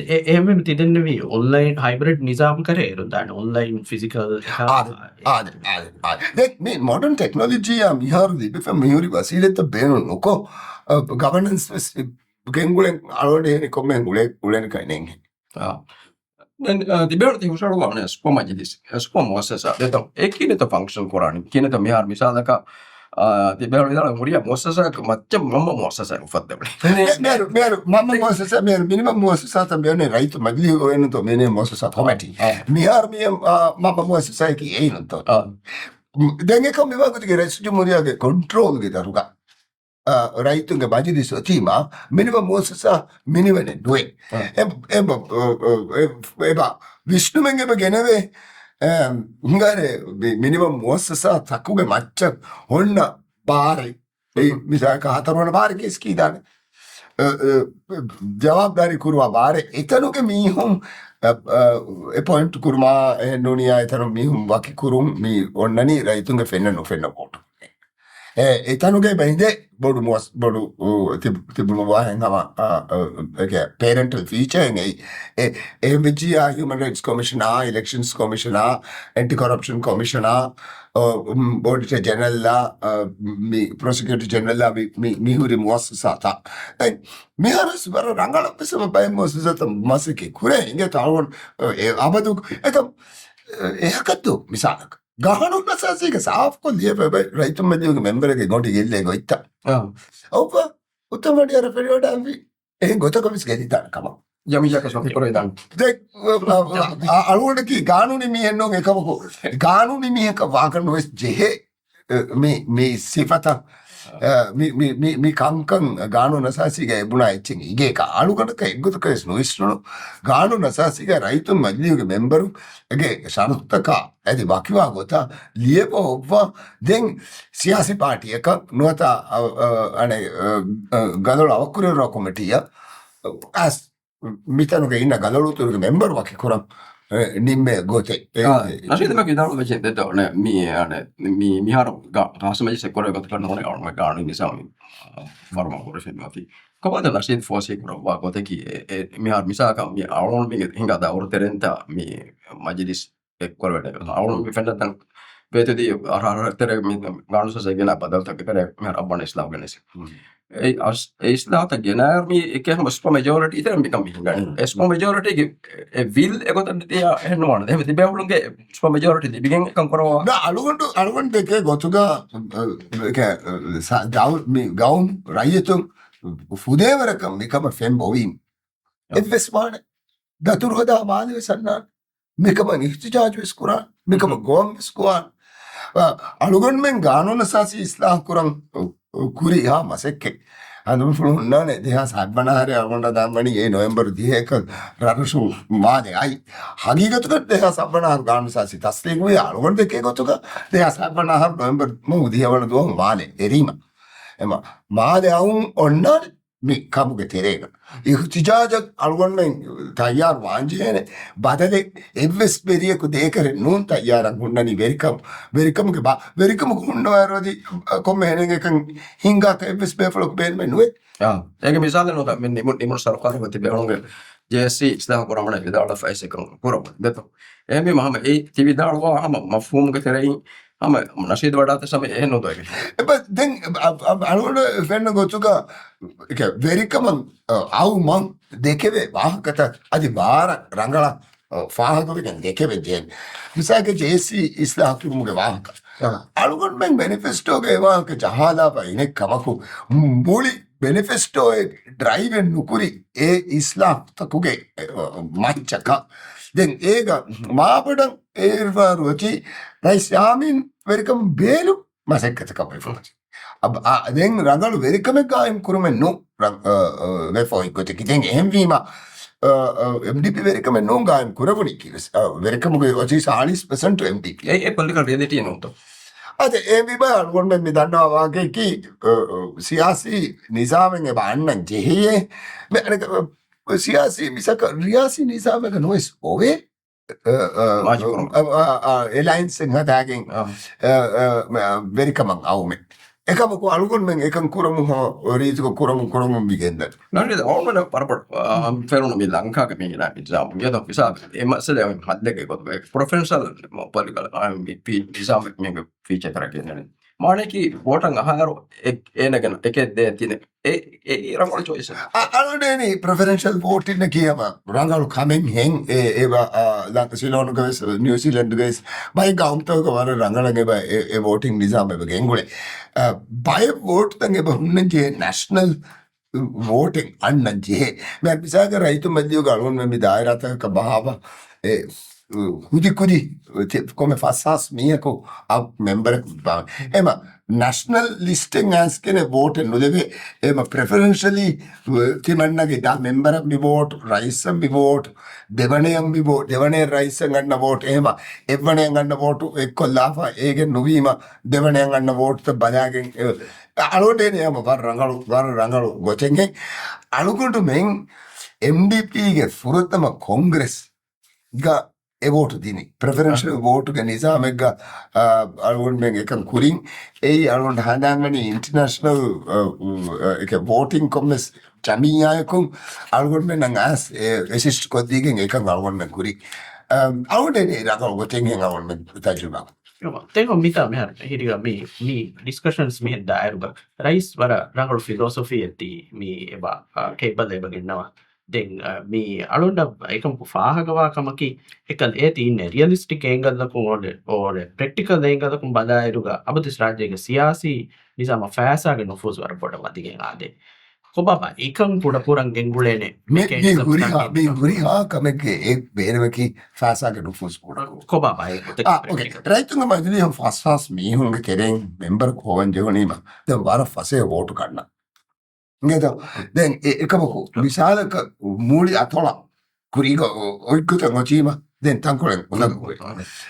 އެ-، އެހެންވެ ތިދެންނެވީ އޮންލައިން ހައިބްރިޑް ނިޒާމް ކަރޭ އިރުދާނެ. އޮންލައިން ފިޒިކަލް އާދެ، އާދެ، އާދެ، އާދެ. ދެ މި މޮޑަން ޓެކްނޮލޮޖީއާ މިހާރު ލިބިފަ މިހުރި ވަސީލަތްތައް ބޭނުން ނުކޮށް، އަ، ގަވަނަންސް ވެސް ގެންގުޅެން އަޅުގަނޑު އެހެނި ކޮންމެހެން ގުޅޭ، ގުޅޭނެ ކައިނެއްހެން. އާ. ދެން، އަ، ތިބޭފުޅުން ތި ހުށަހަޅުވާނެ ސުޕަ މަޖިލިސް، ސުޕަ މުއައްސަސާ. ދެތޯ، އެ ކިހިނެތޯ ފަންކްޝަން ކުރާނީ؟ ކިހިނެތޯ މިހާރު މިސާލަކަށް، އާ، ތިބޭފުޅުން ވިދާޅުވި ހުރިހާ މުއައްސަސާއަކަށް މައްޗަށް މަންމަ މުއައްސަސާއެއް އުފައްދެވުނީ. މޭ-، މޭރު، މޭރު، މަންމަ މުއައްސަސާ، މޭރު، މިނިވަން މުއައްސަސާތައް ބޭނުން ރައްޔިތު މަޖިލީހު އޮވެންތޯ މޭނެ މުއައްސަސާ ކޮމެޓީ. އާ. މިހާރު މި، އާ، މަންމަ މުއައްސަސާއަކީ އެއިނުތޯ. އާ. ދެން އެކަމް މިވާގޮތުގެ ރައީސުލްޖުމްހޫރިއްޔާގެ ކޮންޓްރޯލްގެ ދަށުގަ. އާ، ރައްޔިތުންގެ މަޖިލިސް އޮތީމާ، މިނިވަން މުއައްސަސާ މިނިވަނެއް ނުވޭ. އާ. އެ-، އެ-، އެ-، އެބަ ވިސްނުމެއް އެބަ ގެނެވޭ، އެ، ހިނގާރެ މި-، މިނިމަމް މުއައްސަސާތަކުގެ މައްޗަށް ހުންނަ ބާރެއް. އެ، މިސާލަކަށް ހަތަރުވަނަ ބާރެއް ކޭސް ކީދާނެ. އެ، އެ، ޖަވާބުދާރީ ކުރުވާ ބާރެއް. އެތަނުގެ މީހުން، އެ، އެ، އެޕޮއިންޓް ކުރުމާ އެހެންނޫނިއްޔާ އެތަނު މީހުން ވަކި ކުރުން މި އޮންނަނީ ރައްޔިތުންގެ ފެންނަ ނުފެންނަ ވޯޓު. އެ، އެތަނުގެ ބައިންދެ ބޮޑު މުއަސް-، ބޮޑު، އު، ތިބު-، ތިބުނު ވާހެން ހަމަ، އާ، އެ، އެ، ޕޭރެންޓަލް ފީޗަރ އެއް. އެ، އެ، އެހެން ވެއްޖިއްޔާ ހިއުމަން ރައިޓްސް ކޮމިޝަނާ، އިލެކްޝަންސް ކޮމިޝަނާ، އެންޓި ކޮރަޕްޝަން ކޮމިޝަނާ، އޮ، އުމް، އޮޑިޓަރ ޖެނެރަލްއާ، އަ، މި ޕްރޮސިކިއުޓަރ ޖެނެރަލްއާ މި، މި، މި ހުރި މުއައްސަސާތައް. ދެން މިހާރުވެސް ވަރަށް ރަނގަޅަށް ވެސް ބައެއް މުއައްސަސާތައް މަސައްކަތް ކުރޭ. އިނގޭތޯ އަޅުގަނޑު އެ އަބަދު އެކަ، އެ ހަކަތު މިސާލަކަށް. ގާނޫނު އަސާސީގެ ސާފުކޮށް ލިޔެފައި ރައްޔިތުން މެދުގެ މެމްބަރެއްގެ ގޮނޑި ގެއްލޭ ގޮތްތައް. އާ. އޮއްވަ އުތުން ވަޑި އަރަ ފެރިވަޑާންވީ. އެހެން ގޮތަކަށް ވެސް ގެންދާނެ ކަމަށް. ޖަމީލަކަށް ސޮކި ކުރެވިދާނެ. ދެ-، އަ-، އަ-، އަ-، އަޅުގަނޑަކީ ގާނޫނީ މީހެއް ނޫން އެކަމަކު. ގާނޫނީ މީހަކަށް ވާކަށް ނުވެސް ޖެހޭ، އެ، މި، މި ސިފަތައް، އެ، މި، މި، މި، މި ކަންކަން ގާނޫނު އަސާސީގަ އެބުނާ އެއްޗެއް އިނގޭކަށް. އަޅުގަނޑަކަށް އެއްގޮތަކަށް ވެސް ނުވިސްނުނު. ގާނޫނު އަސާސީގަ ރައްޔިތުން މަޖިލީހުގެ މެމްބަރުންގެ ޝަރުތުތަކާ އަދި ވަކިވާ ގޮތަށް ލިޔެފަ އޮއްވާ ދެން ސިޔާސީ ޕާޓީއަކަށް ނުވަތަ، އަ، އަ، އަނެއް، އަ، އަ، ގަލޮޅު އަވަށްކުރެއްވާ ކޮމިޓީއަށް އަސް މިތަނުގަ އިންނަ ގަލޮޅު އުތުރުގެ މެމްބަރު ވަކިކުރަން، އެ، ނިންމޭ ގޮތެއް. އެ، އާ، އެ، ނަޝީދު މަ ކިދާޅު ވެއްޖެ ދެއްތޯ، ނެ، މި، އަނެ، މި، މިހާރު ގާ-، ޚާއްޞަ މަޖިލިސް ކުރެ ގޮތަކަށް ނޫނެ އަޅުގަނޑު ގާނޫނީ ނިޒާމީ، އާ، ފަރުމާ ކުރެފިން އޮތީ. ކޮބާތަ ނަޝީދު ފޯސީ ކުރައްވާ ގޮތަކީ، އެ، އެ، މިހާރު މިސާލަކަށް މި އަޅުގަނޑު މި ހިނގާ ދައުރު ތެރެއިންތާ މި މަޖިލިސް އެއްކުރެވޭނެ. އަޅުގަނޑު މި ފެންނަ ތަން ބޭތުދީ އަހަރަ އަހަރަ ތެރޭ މި ގާނޫނު ސަސް އެގެނާ ބަދަލުތައް ތެރޭ މި ރައްވަން އިސްލާހު ގެނެސް. އެ އަސް-، އެ އިސްލާހުތައް ގެނާ މި އެކެ ހަމަ ސުޕަ މެޖޯރިޓީ ތެރޭ މިކަން މި ހިނގާނެ. އެ ސުޕަ މެޖޯރިޓީގެ އެ ވިލް އެގޮތަށް ދިޔާ އެހެން ނުވާނެ. އެހެން ތިބޭފުޅުންގެ ސުޕަ މެޖޯރިޓީ ލިބިގެން އެކަން ކުރައްވާ. ނާ، އަޅުގަނޑު، އަޅުގަނޑު ދެކޭ ގޮތުގަ، އެ، އެ، ސަ-، ދައު-، މި ގައުމު ރައްޔިތުން ފުދޭވަރަކަށް މިކަމަށް ފެން ބޮވީމު. އެއްވެސް ވާނެ. ދަތުރު ހަދާ މާލެ ވެސް އަންނާނެ. މިކަމަށް އިހްތިޖާޖު ވެސް ކުރާނެ. މިކަމަށް ގޮވަން ވެސް ގޮވާނެ. އަ، އަޅުގަނޑުމެން ގާނޫނު އަސާސީ އިސްލާހު ކުރަން ކުރި އެހާ މަސައްކަތް. އަނދުމަފުޅު ހުންނާނެ ދެހާސް ހަތްވަނަ އަހަރެ އަޅުގަނޑަށް ދާންވަނީ އެ ނޮވެމްބަރު ދިހައެކަ ރަށްރަށު މާލެ އައި. ހަގީގަތުގަ ދެހާސް ހަތްވަނަ އަހަރު ގާނޫނު އަސާސީ ތަސްދީގުވި އަޅުގަނޑު ދެކޭ ގޮތުގަ ދެހާސް ހަތްވަނަ އަހަރު ނޮވެމްބަރު މަހު ދިހަވަނަ ދުވަހު މާލެ އެރީމަ. އެމަ މާލެ އައުން އޮންނާނެ. މި ކަމުގެ ތެރޭގަ އިހުތިޖާޖަށް އަޅުގަނޑުމެން ތައްޔާރު ވާންޖެހޭނެ. ބަދަލެއް އެއްވެސް ވެރިޔަކު ދޭކަށް ނޫން ތައްޔާރަށް ހުންނަނީ ވެރިކަމު، ވެރިކަމުގެ ބާ-، ވެރިކަމުގެ ހުންނަވާރު އަދި ކޮންމެ ހެނެއް އެކަން ހިނގާކަށް އެއްވެސް ބޭފުޅަކު ބޭނުމެއް ނުވޭ. އާ، އޭގެ މިސާލެއް ނުވަތަ މި ނިމު-، ނިމުނު ސަރުކާރުގަ ތިބޭ އަޅުގަނޑުގެ ޖޭއެސްސީ އިސްލާހު ކުރަމުން ވިދާޅުވެފަ އެކަން ކުރަމުން ދެތޯ. އެހެންވީމަ ހަމަ އެ ތި ވިދާޅުވާ ހަމަ މަފްހޫމުގެ ތެރެއިން ހަމަ ނަޝީދު ވަޑާތެ ސަމި އެހެން ނުދޮއިގެން. އެބަ ދެން އަ-، އަ-، އަޅުގަނޑު ފެންނަ ގޮތުގަ ވެރިކަމަށް، އަ، އައުމަށް ދެކެވޭ ވާހަކަތައް އަދި ވާރަށް ރަނގަޅަށް، އަ، ފާހަގަވެގެން ދެކެވެން ޖެހޭނެ. މިސާލަކަށް ޖޭއެސްސީ އިސްލާހު ކުރުމުގެ ވާހަކަ. އަ. އަޅުގަނޑުމެން މެނިފެސްޓޯގަ އެ ވާހަކަ ޖަހާލާފަ އިނެއް ކަމަކު މުޅި މެނިފެސްޓޯއެއް ޑްރައިވެއް ނުކުރި އެ އިސްލާހުތަކުގެ، އެ، މައްޗަކަށް. ދެން އޭގަ މާބޮޑަށް އޭރުވާރު އޮތީ ރައީސް ޔާމީން ވެރިކަމުން ބޭލުން މަސައްކަތަކަށް ވެފަ. އަ، އަ، ދެން ރަނގަޅު ވެރިކަމެއް ގާއިމް ކުރުމެއް ނޫ، ރަ-، އަ، އަ، ވެފަ އޮތް ގޮތަކީ. ދެން އެހެންވީމަ، އަ، އަ، އެމްޑީޕީ ވެރިކަމެއް ނޫން ގާއިމް ކުރެވުނީ ކީވެސް، އަ، ވެރިކަމުގެ އޮތީ ސާޅީސް ޕަސެންޓު އެމްޑީޕީ. އެ، އެ ޕޮލިޓިކަލް ރިއަލިޓީ ނޫންތޯ؟ އަދި އެހެންވީމަ އަޅުގަނޑުމެން މި ދަންނަވާ ވާހަކައަކީ، އަ، އަ، ސިޔާސީ ނިޒާމެއް އެބަ އަންނަން ޖެހެޔޭ. މި އަނެކަ، އަ، ސިޔާސީ މިސަކަ ރިޔާސީ ނިޒާމެއްގަ ނުވެސް އޮވޭ. އަ، އަ، މާޒީ ކުރުމަށް. އަ، އ، އ، އެލައިންސެއް ހަދާގެން، އާ. އަ، އަ، މަ-، ވެރިކަމަށް އައުމެއް. އެކަމަކު އަޅުގަނޑުމެން އެކަން ކުރަމުން ހަމަ ރީތިކޮށް ކުރަމުން ކުރަމުން މި ގެންދަނީ. ނަން އަޅުގަނޑަށް ބަރަބަރ، އާ، ފެނުނު މި ލަންކާގެ މި ނިޒާމު. އެދޮ މިސާލު، އެ މައްސަލަ ހައްލެއްގެ ގޮތުގަ ޕްރޮފެޝަނަލް ޕޮލިޓިކަލް، އާ، މި ފީ-، ނިޒާމެއް މީގެ ފީޗަރ ތަރައްގީ ނެރެން. މާނައަކީ ވޯޓަށް އަހާއިރު އެ-، އޭނަގެ އެކެއް ދޭ ތިނެ. އެ، އެ، އެ ރަނގަޅު ޗޮއިސް. އަ-، އަޅުގަނޑު އެނީ ޕްރެފަރެންޝަލް ވޯޓިން ކިޔަމަ ރަނގަޅު ކަމެއް ހެން އެ، އެ ވަ-، އަ، ލަ-، ސިލޯނުގަވެސް، ނިއުޒީލެންޑުގަވެސް ބައެއް ގައުމުތަކުގަ ވަރަށް ރަނގަޅަށް އެބަ އެ، އެ ވޯޓިން ނިޒާމް އެބަ ގެންގުޅޭ. އަ، ބައެއް ވޯޓްތައް އެބަ ހުންނަން ޖެހޭ ނެޝަނަލް ވޯޓެއް އަންނަން ޖެހޭ. މި މިސާލަކަށް ރައްޔިތުން މަޖިލީހުގަ އަޅުގަނޑުމެން މި ދާއިރާތަކަކަށް ބަހާފަ، އެ، ކުދި ކުދި ތި-، ކޮންމެ ފަސް ހާސް މީހަކު އަ، މެމްބަރަކު ބާ-، އެމަ ނެޝަނަލް ލިސްޓެއް އައިސްގެނެ ވޯޓެއް ނުލެވޭ. އެމަ ޕްރެފަރެންޝަލީ ތިމަންނަގެ ދަ މެމްބަރަށް މި ވޯޓް، ރައީސަށް މި ވޯޓް، ދެވަނަޔަށް މި ވޯޓް، ދެވަނަޔަށް ރައީސަށް އަންނަ ވޯޓް، އެހެމަ އެއްވަނަޔަށް އަންނަ ވޯޓު އެއްކޮށްލާފަ އޭގެ ނުވީމަ ދެވަނަޔަށް އަންނަ ވޯޓުތައް ބަލާގެން އެ، އަޅުގަނޑޭނެ ހަމަ ވަރަށް ރަނގަޅު، ވަރަށް ރަނގަޅު ގޮތެއް. އަޅުގަނޑުމެން އެމްޑީޕީގެ ފުރަތަމަ ކޮންގްރެސް ގަ އެ ވޯޓު ދިނީ. ޕްރެފަރެންޝަލް ވޯޓުގެ ނިޒާމެއްގަ، އާ، އަޅުގަނޑުމެން އެކަން ކުރިން. އެއީ އަޅުގަނޑު ހަނދާންވަނީ އިންޓަރނޭޝަނަލް، އާ، އާ، އެކެ ވޯޓިން ކޮންމެސް ޖަމިއްޔާއަކުން އަޅުގަނޑުމެންނަށް އައިސް އެ އެސިސްޓް ކޮށްދީގެން އެކަން އަޅުގަނޑުމެން ކުރި. އާ، އަޅުގަނޑު އެން ރަނގަޅު ގޮތެއް ހެން އަޅުގަނޑުމެން ތަޖުރިބާ. ތެކޮ މިތާ މިހާރު ހިރިގަ މި، މި ޑިސްކަޝަންސް މިހެން ދާއިރުގަ ރައީސް ވަރަށް ރަނގަޅު ފިލޯސޮފީއެއް ދީ މި އެބަ، އާ، ކެއިބަލް އެބަ ގެންނަވާ. ދެން، އަ، މި އަޅުގަނޑަށް އެކަމަކު ފާހަގަވާ ކަމަކީ، އެކަލް އޭތި އިންނެ ރިއަލިސްޓިކް އޭނގަލްއަކުން އޯޑެ، އޯޑެ ޕްރެކްޓިކަލް އޭނގަލަކުން ބަލާއިރުގަ، އަބަދުސް ރާއްޖޭގެ ސިޔާސީ ނިޒާމަށް ފައިސާގެ ނުފޫޒު ވަރަށް ބޮޑަށް ވަދިގެން އާދޭ. ކޮބާބާ އެކަން ކުޑަކުރަން ގެންގުޅޭނެ މި، މި މެކޭނިޒަމް ހުރިހާ، ތަކެއް މި ހުރިހާ ކަމެއްގެ އެއް ބޭރުވަކީ ފައިސާގެ ނުފޫޒު ބޮޑަކު. ކޮބާބާ އެ ގޮތަކީ އާ، އޯކޭ. ޕްރެކްޓިކަލް. ރައްޔިތުންގެ މަޖިލީހުން ފަސް ހާސް މީހުންގެ ތެރެއިން މެމްބަރަކު ހޮވަން ޖެހުނީމަ، ދެން ވަރަށް ފަސޭހަ ވޯޓު ގަންނަ. އިނގޭތޯ؟ ދެން އެ އެކަމަކު މިސާލަކަށް މުޅި އަތޮޅަށް ކުރީގަ އޮ-، އޮތްގޮތަށް އޮތީމަ، ދެން ތަންކޮޅެއް އުނދަގޫވޭ.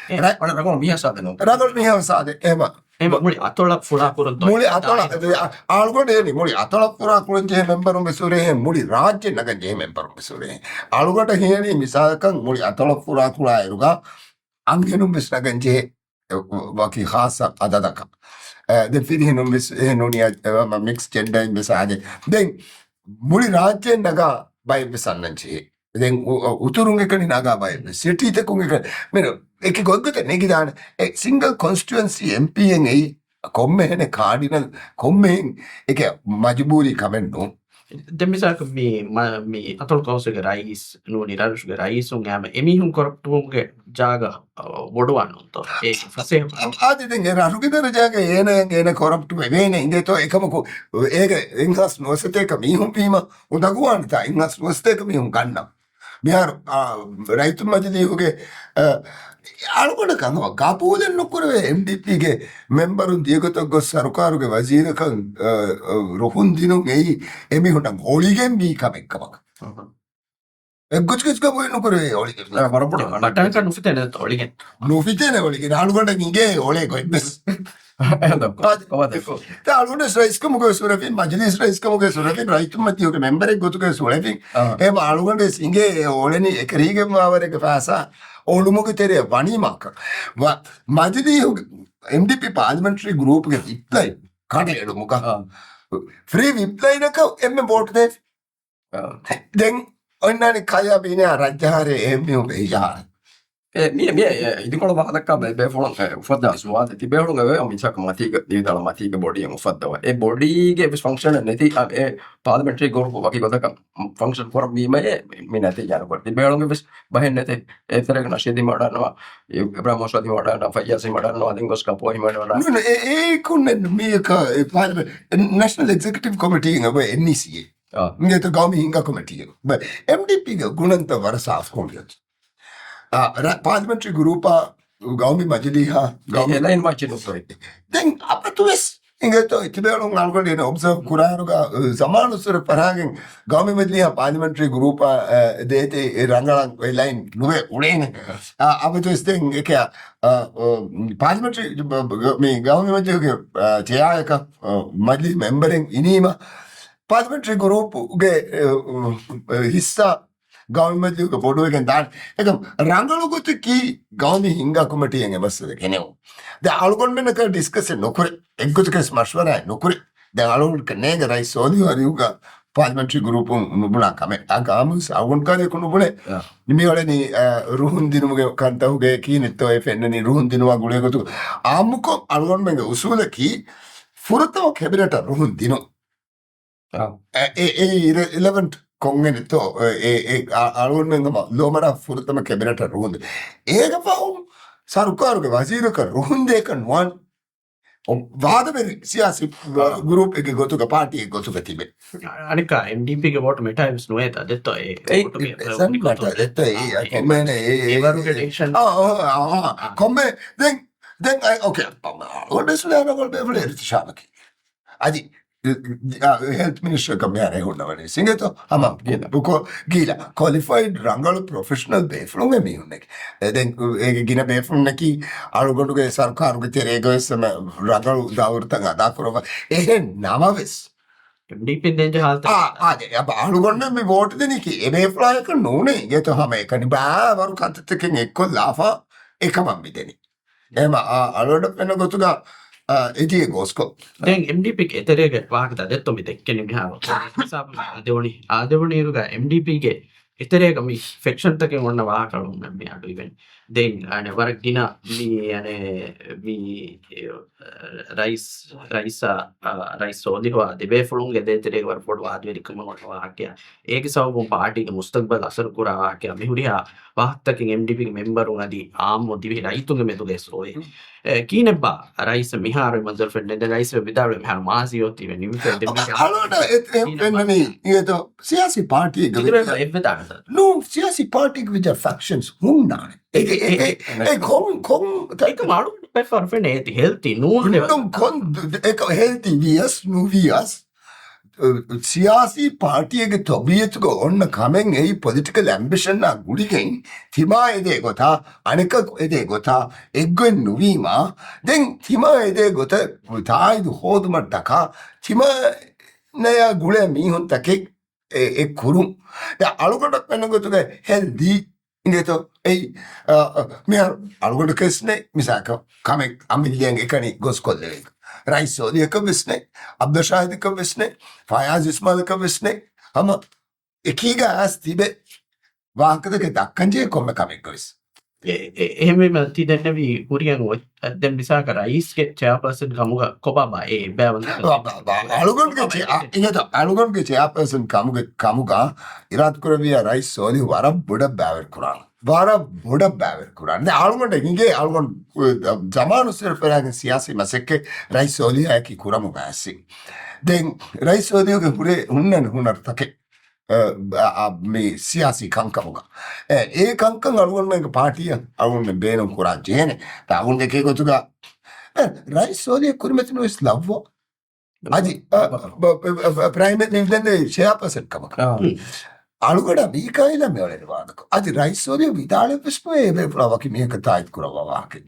އެ، ރަ-، ވަރަށް ރަނގަޅު މީހާ ސާދެ ނޫން. ރަނގަޅު މީހާ ސާދެ، އެހެމަ. އެ މުޅި އަތޮޅަށް ފުޅާ ކުރަން މުޅި އަތޮޅަށް، އާ، އަޅުގަނޑު އެނި މުޅި އަތޮޅަށް ފުޅާ ކުރަން ޖެހޭ މެމްބަރުން ވެސް ހުރޭ، މުޅި ރާއްޖެ ނަގަން ޖެހޭ މެމްބަރުން ވެސް ހުރޭ. އަޅުގަނޑަށް ހިޔަނީ މިސާލަކަށް މުޅި އަތޮޅަށް ފުޅާ ކުޅާއިރުގަ އަންހެނުން ވެސް ނަގަން ޖެހޭ ވަކި ޚާއްޞަ އަދަދަކަށް. އެ، ދެން ފިރިހެނުން ވެސް އެހެން ނޫނިއްޔާ، އެ، މިކްސް ޖެންޑަރ އިން ވެސް އާދެ. ދެން މުޅި ރާއްޖެ ނަގާ ބައެއް ވެސް އަންނަން ޖެހޭ. ދެން އު-، އު-، އުތުރުން އެކަނި ނަގާ ބައެއް ވެސް. ސިޓީތަކުން އެކަނި. މި އެކި ގޮތްގޮތަށް ނެގިދާނެ. އެ ސިންގަލް ކޮންސްޓިޓުއެންސީ އެމްޕީއެއް އެއީ ކޮންމެހެނެއް ކާޑިނަލް، ކޮންމެހެން އެކެ މަޖުބޫރީ ކަމެއް ނޫން. ދެން މިސާލަކަށް މި، މަ-، މި އަތޮޅު ކައުންސިލްގެ ރައީސް ނޫނީ ރަށުގެ ރައީސުން ހަމަ އެމީހުން ކޮރަޕްޓުވުމުގެ ޖާގަ، އަ، ބޮޑުވާނެ އޮންތޯ؟ އެ ފަސޭހަ. އަ-، އަދި ދެން އެ ރަށުގެ ދަރަޖާގަ އޭނައަށް އޭނަ ކޮރަޕްޓު ވެވޭނެ އިނގޭތޯ އެކަމަކު އޭގެ އެއްހާސް ނުވަސަތޭކަ މީހުން ވީމަ އުނދަގޫވާނެތާ އެއްހާސް ނުވަސަތޭކަ މީހުން ގަންނަ. މިހާރު، އާ، ރައްޔިތު މަޖިލީހުގެ، އާ، އަޅުގަނޑަކަށް ހަމަ ގަބޫލެއް ނުކުރެވޭ އެމްޑީޕީގެ މެމްބަރުން ދިޔަގޮތަށް ގޮސް ސަރުކާރުގެ ވަޒީރަކަށް، އާ، އާ، ރުހުން ދިނުން އެއީ އެމީހުންނަށް އޮޅިގެންވީ ކަމެއް ކަމަކަށް. އެއްގޮތަކަށް ގަބޫލެއް ނުކުރެވޭ އޮޅިގެން. އާ، ވަރަށް ބޮޑަށް ބަޓަންކަށް ނުފިތޭނެ އޮޅިގެން. ނުފިތޭނެ އޮޅިގެން. އަޅުގަނޑަށް އިނގޭ އޮޅޭ ގޮތްވެސް. އެހެން ކޮބާ ދެއްކޯ؟ ތާ އަޅުގަނޑު ރައީސްކަމުގެ ސުރެފިން، މަޖިލީސް ރައީސްކަމުގެ ސުރެފިން، ރައްޔިތު މަޖިލީހުގެ މެމްބަރެއް ގޮތުގެ ސުރެފިން. އާ. އެހެން އަޅުގަނޑު ވެސް އިނގޭ އެ އޮޅެނީ އެކަރީގެންވާވަރެއްގެ ފައިސާ އޮޅުމުގެ ތެރެއަށް ވަނީމާކަށް. ވަ-، މަޖިލީހުގެ އެމްޑީޕީ ޕާލިމެންޓްރީ ގްރޫޕްގެ ވިޕްލައިން ކަނޑައެޅުމުގަ އާ. ފްރީ ވިޕްލައިނަކަށް އެންމެ ވޯޓް ދޭ. އާ. ދެން އޮންނާނީ ކަޔާ ބީނާ ރައްޖަހާރެ އެހެން މީހުންގެ އިޝާރަ. އެ، މި، މި، އެ، އިދިކޮޅު ވާހަކަ ބޭ-، ބޭފުޅުން، އެ، އުފައްދާ ސުވާލެއް ތިބޭފުޅުން އެ، މިސާކަށް މަތީގަ، ދީދަޅަ މަތީގެ ބޮޑީއެއް އުފައްދަވާ. އެ ބޮޑީގެ ވެސް ފަންކްޝަނެއް ނެތި، އަ، އެ ޕާލިމެންޓްރީ ގްރޫޕް ވަކި ގޮތަކަށް ފަންކްޝަން ކުރަން ވީމަ އެ، މި ނަތީޖާ ނުކުރެ. ތިބޭފުޅުން ވެސް ބަހެއް ނެތެ. އެ ތެރޭގަ ނަޝީދު ހިމަޑަންނަވާ، އިބްރާހިމް އަސްވަދު ހިމަޑަންނަވާ، ފައްޔާޒް ހިމަޑަންނަވާ، ދެން ގޮސް ކަޕޯ ހިމަޑަންނަވާ. ނޫން، އެ، އެ ކުންނެއް މީ ކަ-، އެ ޕާލިމެންޓް، ނޭޝަނަލް އެގްޒެކެޓިވް ކޮމިޓީ އެންއީސީއޭ. އާ. އިނގޭތޯ ގައުމީ ހިންގާ ކޮމިޓީ. ބަ-، އެމްޑީޕީގެ ގުނަންތައް ވަރަށް ސާފުކޮށް އާ، ރަ-، ޕާލިމެންޓްރީ ގްރޫޕާ ގައުމީ މަޖިލީހާ ގައުމީ އެ ލައިން މާޗެއް ނުފެ. ދެން އަބަދުވެސް އިނގޭތޯ ތިބޭފުޅުން އަޅުގަނޑު އޮބްޒަވް ކުރާއިރުގަ، ޒަމާނުއްސުރެ ފަރާގެން ގައުމީ މަޖިލީހާ ޕާލިމެންޓްރީ ގްރޫޕާ، އަ، ދޭތެ އެ ރަނގަޅަށް އެ ލައިން ނުވެ އުޅޭނެ. އަ، އަބަދުވެސް ދެން އެކެ، އަ، އަ، ޕާލިމެންޓްރީ ބ-، ބ-، މި ގައުމީ މަޖިލީހުގެ، އަ، ޗެއާއަކަށް، އަ، މަޖިލީހު މެމްބަރެއް އިނީމަ ޕާލިމެންޓްރީ ގްރޫޕުގެ، އަ، އަ، ހިއްސާ ގައުމީ މަޖިލީހުގަ ބޮޑުވެގެން ދާނެ. އެކަމް ރަނގަޅު ގޮތަކީ ގައުމީ ހިންގާ ކޮމިޓީއެއް އެ މައްސަލަ ގެނެވުން. ދެ އަޅުގަނޑުމެންނަކަށް ޑިސްކަސެއް ނުކުރެ، އެއްގޮތަކަށް މަޝްވަރާއެއް ނުކުރެ. ދެ އަޅުގަނޑަކަށް ނޭނގެ ރައީސް ސޯލިހު އަރިހުގަ ޕާލިމެންޓްރީ ގްރޫޕުން ނުބުނާ ކަމެއް. އާ ގާމުސް އަޅުގަނޑު ކާރިޔަކު ނުބުނެ. އާ. މި އޮޅެނީ، އާ، ރުހުން ދިނުމުގެ ކަންތަހުގެ ކީނެއްތޯ އެ ފެންނަނީ ރުހުން ދިނުމާ ގުޅޭ ގޮތު. އާއްމުކޮށް އަޅުގަނޑުމެންގެ އުސޫލަކީ ފުރަތަމަ ކެބިނެޓަށް ރުހުން ދިނުން. އާ. އެ، އެ، އެ އިރެ-، އިލެވެންޓް ކޮންގެނެއްތޯ، އެ، އެ، އެ، އަ-، އަޅުގަނޑުމެން ހަމަ ލޯމަޑާ ފުރަތަމަ ކެބިނެޓަށް ރުހުން. އޭގެ ފަހުން ސަރުކާރުގެ ވަޒީރަކަށް ރުހުން ދޭކަށް ނުވާން. ވާދަވެރި ސިޔާސީ ގްރޫޕެއްގެ ގޮތުގަ، ޕާޓީއެއް ގޮތުގަ ތިބެ. އަނެއްކާ އެމްޑީޕީގެ ވޯޓް މެޓާވެސް ނުވޭތަ ދެއްތޯ؟ އެ އެ ވޯޓުގެ އެ ސަން ވަން މަޓާ ދެއްތޯ؟ އެ އެ ކޮންމެ އެ އެ އެ ވަރުގެ ޑިސިޝަން. އާ، އާ، އާ، އާ. ކޮންމެ ދެން، ދެން އައި، އޯކޭ. އަޅުގަނޑު އިސްލާމް ރަނގަޅު ބޭފުޅެއް އިރުތިޝާމަކީ. އަދި، އާ، ހެލްތް މިނިސްޓަރ ކަމެއް އަރޭ ހުންނަވަނީ. ސިނގޭތޯ؟ ހަމަ ގީލަ. ބުކޯ، ގީލަ. ކޮލިފައިޑް ރަނގަޅު ޕްރޮފެޝަނަލް ބޭފުޅުން އެ މީހުންނެކި. އެ ދެން އޭގެ ގިނަ ބޭފުޅުންނަކީ އަޅުގަނޑުގެ ސަރުކާރުގެ ތެރޭގަވެސް ހަމަ ރަނގަޅު ދައުރުތައް އަދާކުރައްވާ. އެހެން ނަމަވެސް. އެމްޑީޕީން ދެން ޖަހާލްތަ؟ އާ، އާދެ، އަޅުގަނޑު މި ވޯޓް ދެނީކީ އެ ބޭފުޅާޔަކަށް ނޫނޭ. އިނގޭތޯ ހަމަ އެކަނި ބާވަރު ކަންތައްތަކެއް އެއްކޮށްލާފަ އެކަމަށް މި ދެނީ. އެހެމަ އަޅުގަނޑަށް ފެންނަ ގޮތުގަ، އާ، އެދިޔަ ގޯސްކޮށް. ދެން އެމްޑީޕީގެ އެތެރޭގެ ވާހަކަ ދަ ދެއްތޯ މި ދެއްކެނީ މިހާރު. ހިސާބުގަ އާދެވުނީ، އާދެވުނީ އިރުގަ އެމްޑީޕީގެ އެތެރޭގަ މި ފެކްޝަންތަކެއް އޮންނަ ވާހަކަ އަޅުގަނޑު މި އަޑު އިވެން. ދެން އަނެ ވަރަށް ގިނަ މި އަނެ މި ރައީސް، ރައީސާ، އާ، ރައީސް ސޯލިހުއާ ދެބޭފުޅުންގެ ދޭތެރޭގެ ވަރަށް ބޮޑު ވާދަވެރިކަމެއް އޮންނަ ވާހަކައެއް. އޭގެ ސަބަބުން ޕާޓީގެ މުސްތަގްބަލް އަސަރު ކުރާ ވާހަކައެއް. މި ހުރިހާ ވާހަކަތަކެއް އެމްޑީޕީގެ މެމްބަރުން އަދި އާއްމު ދިވެހި ރައްޔިތުންގެ މެދުގައި ސޯއެ. އެ، ކީނެއްބާ ރައީސް މިހާރު މަންޒަރު ފެންނެ؟ ދެން ރައީސް ވިދާޅުވެ މިހާރު މާޒީ އޮތީ ވެ ނިމިފައި ދެ މީހާ. އަޅުގަނޑަށް އެ، އެ، ކީނެއްބާ؟ ފެންނަނީ އިނގޭތޯ ސިޔާސީ ޕާޓީގެ ތިބެ ވެ-، އެއްވެ ދާނެތަ؟ ނޫ، ސިޔާސީ ޕާޓީގެ ވިއްޔަ ފެކްޝަންސް ހުންނާނެ. އެ، އެ، އެ، އެ، އެ، އެ، ކޮން، ކޮން ތަ-، އެކަމަ އަޅުގަނޑު ފަރު ފެނޭ އޭތި ހެލްތީ ނޫން. ކޮން، ކޮން، އެކަ ހެލްތީ ވިޔަސް ނުވިޔަސް، ސިޔާސީ ޕާޓީއެއްގެ ތަބީއަތުގަ އޮންނަ ކަމެއް އެއީ ޕޮލިޓިކަލް އެމްބިޝަންއާ ގުޅިގެން ތިމާ އެދޭ ގޮތާ، އަނެކަކު އެދޭ ގޮތާ އެއްގޮތް ނުވީމާ، ދެން ތިމާ އެދޭ ގޮތަށް ތާއީދު ހޯދުމަށްޓަކާ ތިމާ ނަޔާ ގުޅޭ މީހުންތަކެއް އެ، އެ ކުރުން. ދެ އަޅުގަނޑަށް ފެންނަ ގޮތުގައި ހެލްތީ އިނގޭތޯ؟ އެއީ، އަ، އަ، މިހާރު އަޅުގަނޑަކަށް ވެސް ނެތް މިސާލަކަށް ކަމެއް އަމިއްލައަށް އެކަނި ގޮސްކޮށްލެވޭ. ރައީސް ސޯލިހަކަށް ވެސް ނެތް، އަބްދުއް ޝާހިދަކަށް ވެސް ނެތް، ފަޔާޒް އިސްމާލަކަށް ވެސް ނެތް. ހަމަ އެކީގަ އައިސް ތިބެ ވާހަކަތަކެއް ދައްކަން ޖެހޭ ކޮންމެ ކަމެއްގަ ވެސް. އެ، އެ، އެހެންވީމަ ތި ދެންނެވީ ކުރިއަށް އޮތް، ދެން މިސާލަކަށް ރައީސްގެ ޗެއާޕާސަން ކަމުގަ ކޮބާބާ އެ އެއްބައިވަންތަކަން؟ އަ، އަ، އަ، އަޅުގަނޑުގެ ޗެ-، އަ، އިނގޭތޯ، އަޅުގަނޑުގެ ޗެއާޕާސަން ކަމުގެ، ކަމުގަ އިރާދަކުރެއްވިއްޔާ ރައީސް ސޯލިހު ވަރަށް ބޮޑަށް ބައިވެރި ކުރާނެ. ވަރަށް ބޮޑަށް ބައިވެރި ކުރާނެ. ދެން އަޅުގަނޑަށް އިނގޭ އަޅުގަނޑު، އަ، ޒަމާނުއްސުރެ ފެށިގެން ސިޔާސީ މަސައްކަތް ރައީސް ސޯލިހާއެކީ ކުރަމުގަ އައިސް. ދެން ރައީސް ސޯލިހުގެ ހުރެ ހުންނަން ހުނަރުތަކެއް އަ، އަ، މި ސިޔާސީ ކަންކަމުގަ. އެ، އެ ކަންކަން އަޅުގަނޑުމެންގެ ޕާޓީއަށް އަޅުގަނޑުމެން ބޭނުން ކުރާ ޖެހޭނެ. ތާ އަޅުގަނޑު ދެކޭ ގޮތުގަ، އެ، ރައީސް ސޯލިހަށް ކުރިމަތިނުވެސް ލައްވާ. އަދި، އަ، ބަ-، ބަ-، ބަ-، ޕްރައިމަރީ މި ދެން ޗެއާޕާސަން ކަމަކަށް. އަޅުގަނޑަށް މީކާއިލަށް މިއުޅެނި ވާދަކޮށް. އަދި ރައީސް ސޯލިހު ވިދާޅުވެސް ނުވޭ އެ ބޭފުޅާ ވަކި މީހަކަށް ތާއީދު ކުރައްވާ ވާހަކަ.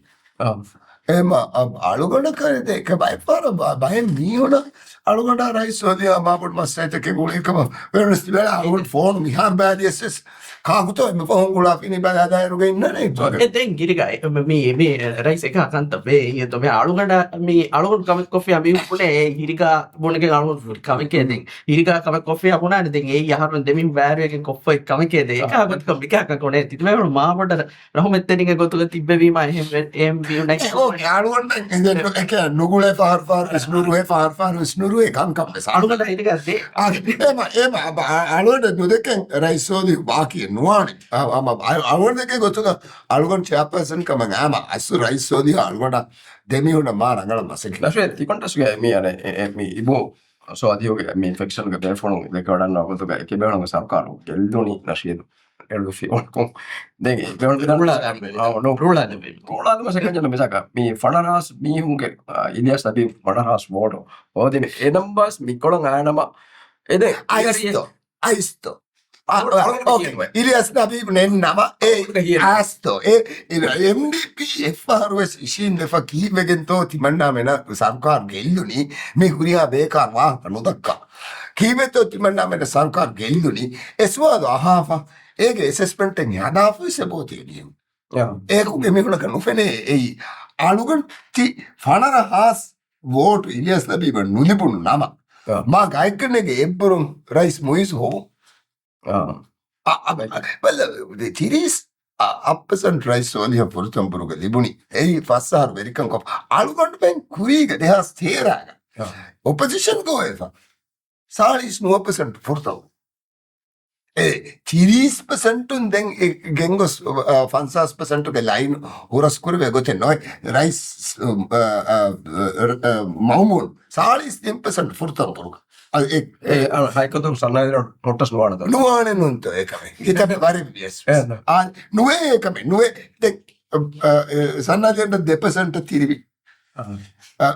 އެމަ، އަ، އަޅުގަނޑަކަށް ދެ-، ކެ ބައެއްފަހަރަށް ބަ-، ބައެއް މީހުނަށް އަޅުގަނޑާ ރައީސް ސޯލިހާ މާބޮޑު މައްސަލަތަކެއް ގުޅޭ ކަމަށް ވެރިނަސް ތިބެ އަޅުގަނޑު ފޯނު މިހާރު ބައި ދިޔަސް ވެސް ކާކުތޯ އެންމެ ފަހުން ގުޅާފިނީ ބަލާ ދާއިރުގަ އިންނަނީ. އެ ދެން ހިރިގާ އެ މި، މި ރައީސް އެކާ ކަންތައް ވޭ އިނގޭތޯ މި އަޅުގަނޑަށް މި އަޅުގަނޑު ކަމެއް ކޮށްފިއްޔާ މީހުން ބުނޭ އެ ހިރިގާ ބުނެގެން އަޅުގަނޑު ކަމެކޭ ދެން. ހިރިގާ ކަމެއް ކޮށްފިއްޔާ ބުނާނެ ދެން އެއީ އަހަރުން ދެމީހުން ބައިވެރިވެގެން ކޮށްފައި ކަމެކޭ ދެން. އެކާ ގޮތަކަށް މިކާކަށް އޮނޭ ތި ދެމީހުން މާބޮޑަށް ރަހުމަތްތެރިންގެ ގޮތުގަ ތިއްބެވީމާ އެހެން ވެ-، އެހެން ވިޔު ނެތް. އެ، އޯ، އެ އަޅުގަނޑަށް އެ ދެން އެކެ ނުގުޅޭ ފަހަރު ފަހަރު ވެސް ނުރުވޭ، ފަހަރު ފަހަރު ވެސް ނުރުވޭ ކަންކަން ވެސް. އަޅުގަނޑަށް އިނގޭ ދޭ. އާ، އެމަ، އެމަ، އަ، އަ، އަޅުގަނޑަށް ނުދެކެން ރައީސް ސޯލިހު ބާކީ ނުވާނެ. އަ، އަ، އަ، އަ، އަޅުގަނޑު ދެކޭ ގޮތުގަ އަޅުގަނޑު ޗެއާޕާސަން ކަމަށް އާމަ އަސްލު ރައީސް ސޯލިހު އަޅުގަނޑަށް ދެމީހުންނަށް މާ ރަނގަޅަށް މަސައްކަތް. ނަޝީދު، ތިކޮންޓަސްގެ މި އަނެ، އެ، އެ، މި އިބޫ ސޯލިހުގެ މި ފެކްޝަންގެ ބޭފުޅުން ދެކެވަޑަންނަ ގޮތުގަ އެކި ބޭފުޅުންގެ ސަރުކާރު ގެއްލުނީ ނަޝީދު. އެޅުފި އޮންކޮ. ދެން އެ ބޭފުޅުން ރުޅާ ދެން އާ، ނޯ. ރުޅާ ދެން. ރުޅާ ދެން މަސައްކަތް ކަން މިސާކަށް މި ފަނަރަ ހާސް މީހުންގެ، އާ، އިލްޔާސް ލަބީބް ފަނަރަ ހާސް ވޯޓު ހޯދިން އެ ނަމްބާސް މިކޮޅަށް އައިނަމަ އެދެ އައިސްތޯ. އައިސްތޯ. އަ، އަ، އަޅުގަނޑު އޯކޭ. ކިޔަންވެ. އިލްޔާސް ލަބީބް ނެތް ނަމަ އެ އަޅުގަނޑު ކިޔަންވެ. އައިސްތޯ. އެ، އެ، އެމްޑީޕީ އެއްފަހަރު ވެސް އިށީން ދެފަ ކީއްވެގެންތޯ ތިމަންނާމެނަށް ސަރުކާރު ގެއްލުނީ؟ މި ހުރިހާ ބޭކާރު ވާހަކަ ނުދައްކާ. ކީއްވެތޯ ތިމަންނާމެނަށް ސަރުކާރު ގެއްލުނީ؟ އެ ސުވާލު އަހާފަ. އޭގެ އެސެސްމަންޓެއް ހަދާފަ ވެސް އެބައޮތީ މީހުން. އާ. އެކުގެ މީހުނަކަށް ނުފެނޭ އެއީ. އަޅުގަނޑު ތި ފަނަރަ ހާސް ވޯޓު އިލްޔާސް ލަބީބަށް ނުލިބުނު ނަމަ، އާ. މާ ގާތްގަނޑެއްގެ އެއްބުރުން ރައީސް މުއިއްޒު ހޮވުން. އާ. އަ، އަ، ބަލަ، ތިރީސް އަ، ޕަސެންޓް ރައީސް ސޯލިހަށް ފުރަތަމަ ބުރުގަ ލިބުނީ. އެއީ ފަސް އަހަރު ވެރިކަން ކޮށް. އަޅުގަނޑުމެން ކުރީގަ ދެހާސް ތޭރަގަ އާ. އޮޕޮޒިޝަންގަ އޮވެފަ. ސާޅީސް ނުވަ ޕަސެންޓް ފުރަތަމަ. އެ ތިރީސް ޕަސެންޓުން ދެން އެ ގެންގޮސް، އަ، ފަންސާސް ޕަސެންޓުގެ ލައިން ހުރަސް ކުރެވޭ ގޮތެއް ނޯ. ރައީސް، އަ، އަ، އަ، އަ، މައުމޫން ސާޅީސް ތިން ޕަސެންޓް ފުރަތަމަ ފުރުގަ. އަ، އެ، އެ، އަ، ހައިކޮށް ސަންނާދިން ނޯޓަސް ނުވާނެތޯ؟ ނުވާނެ ނޫންތޯ އެކަމެއް. ކިތައް ވަރެއް ވިޔަސް. އެ، ނަ. އާ، ނުވޭ އެކަމެއް. ނުވޭ. ދެން، އަ، އަ، އެ، ސަންނާދިން ދެ ޕަސެންޓް ތިރިވި. އަ، އަ،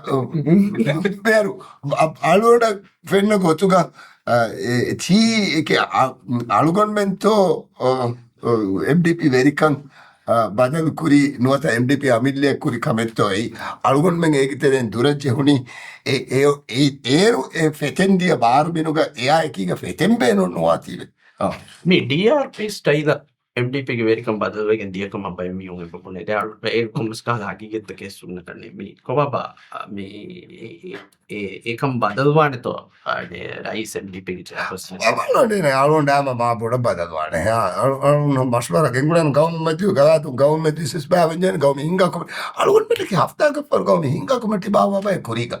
ބޭރު، އަ، އަޅުގަނޑަށް ފެންނަ ގޮތުގަ، އަ، އެ، ތީ އެކެ، އަ، އަޅުގަނޑުމެންތޯ، އަ، އަ، އެމްޑީޕީ ވެރިކަން، އަ، ބަދަލު ކުރީ ނުވަތަ އެމްޑީޕީ އަމިއްލައަށް ކުރި ކަމެއްތޯ އެއީ. އަޅުގަނޑުމެން އޭގެ ތެރެއިން ދުރަށް ޖެހުނީ އެ، އެ، އެ، އޭރު އެ ފެތެން ދިޔަ ބާރު ބިނުގަ އެއާ އެކީގަ ފެތެން ބޭނުން ނުވާތީވެ. އާ. މި ޑީއާރްޕީ ސްޓައިލަށް އެމްޑީޕީގެ ވެރިކަން ބަދަލުވެގެން ދިޔަކަމަށް ބައެއް މީހުން އެބަ ބުނޭ. ދެ އަޅު އޭ ކޮންމެސް ކަހަލަ ހަގީގަތްތަކެއް ސުންނަކަން މި ކޮބާބާ، މި އެ، އެ، އެކަން ބަދަލުވާނެތޯ، އާ، ރައީސް އެމްޑީޕީގެ ޗެއާޕާސަން؟ އަޅުގަނޑު އާމަ މާ ބޮޑަށް ބަދަލުވާނެ. އާ، އަޅު، އަޅު މަޝްވަރާ ގެންގުޅެން ގައުމު މަޖިލި ގަވާތު ގައުމު މަޖިލިސް ބާވެންޖެހެން ގައުމު ހިންގާ ކޮމި-، އަޅުގަނޑުމެންނަކީ ހަފްތާގަ ފަހަރު ގައުމު ހިންގާ ކޮމިޓީ ބާވާ ބައެއް ކުރީގަ.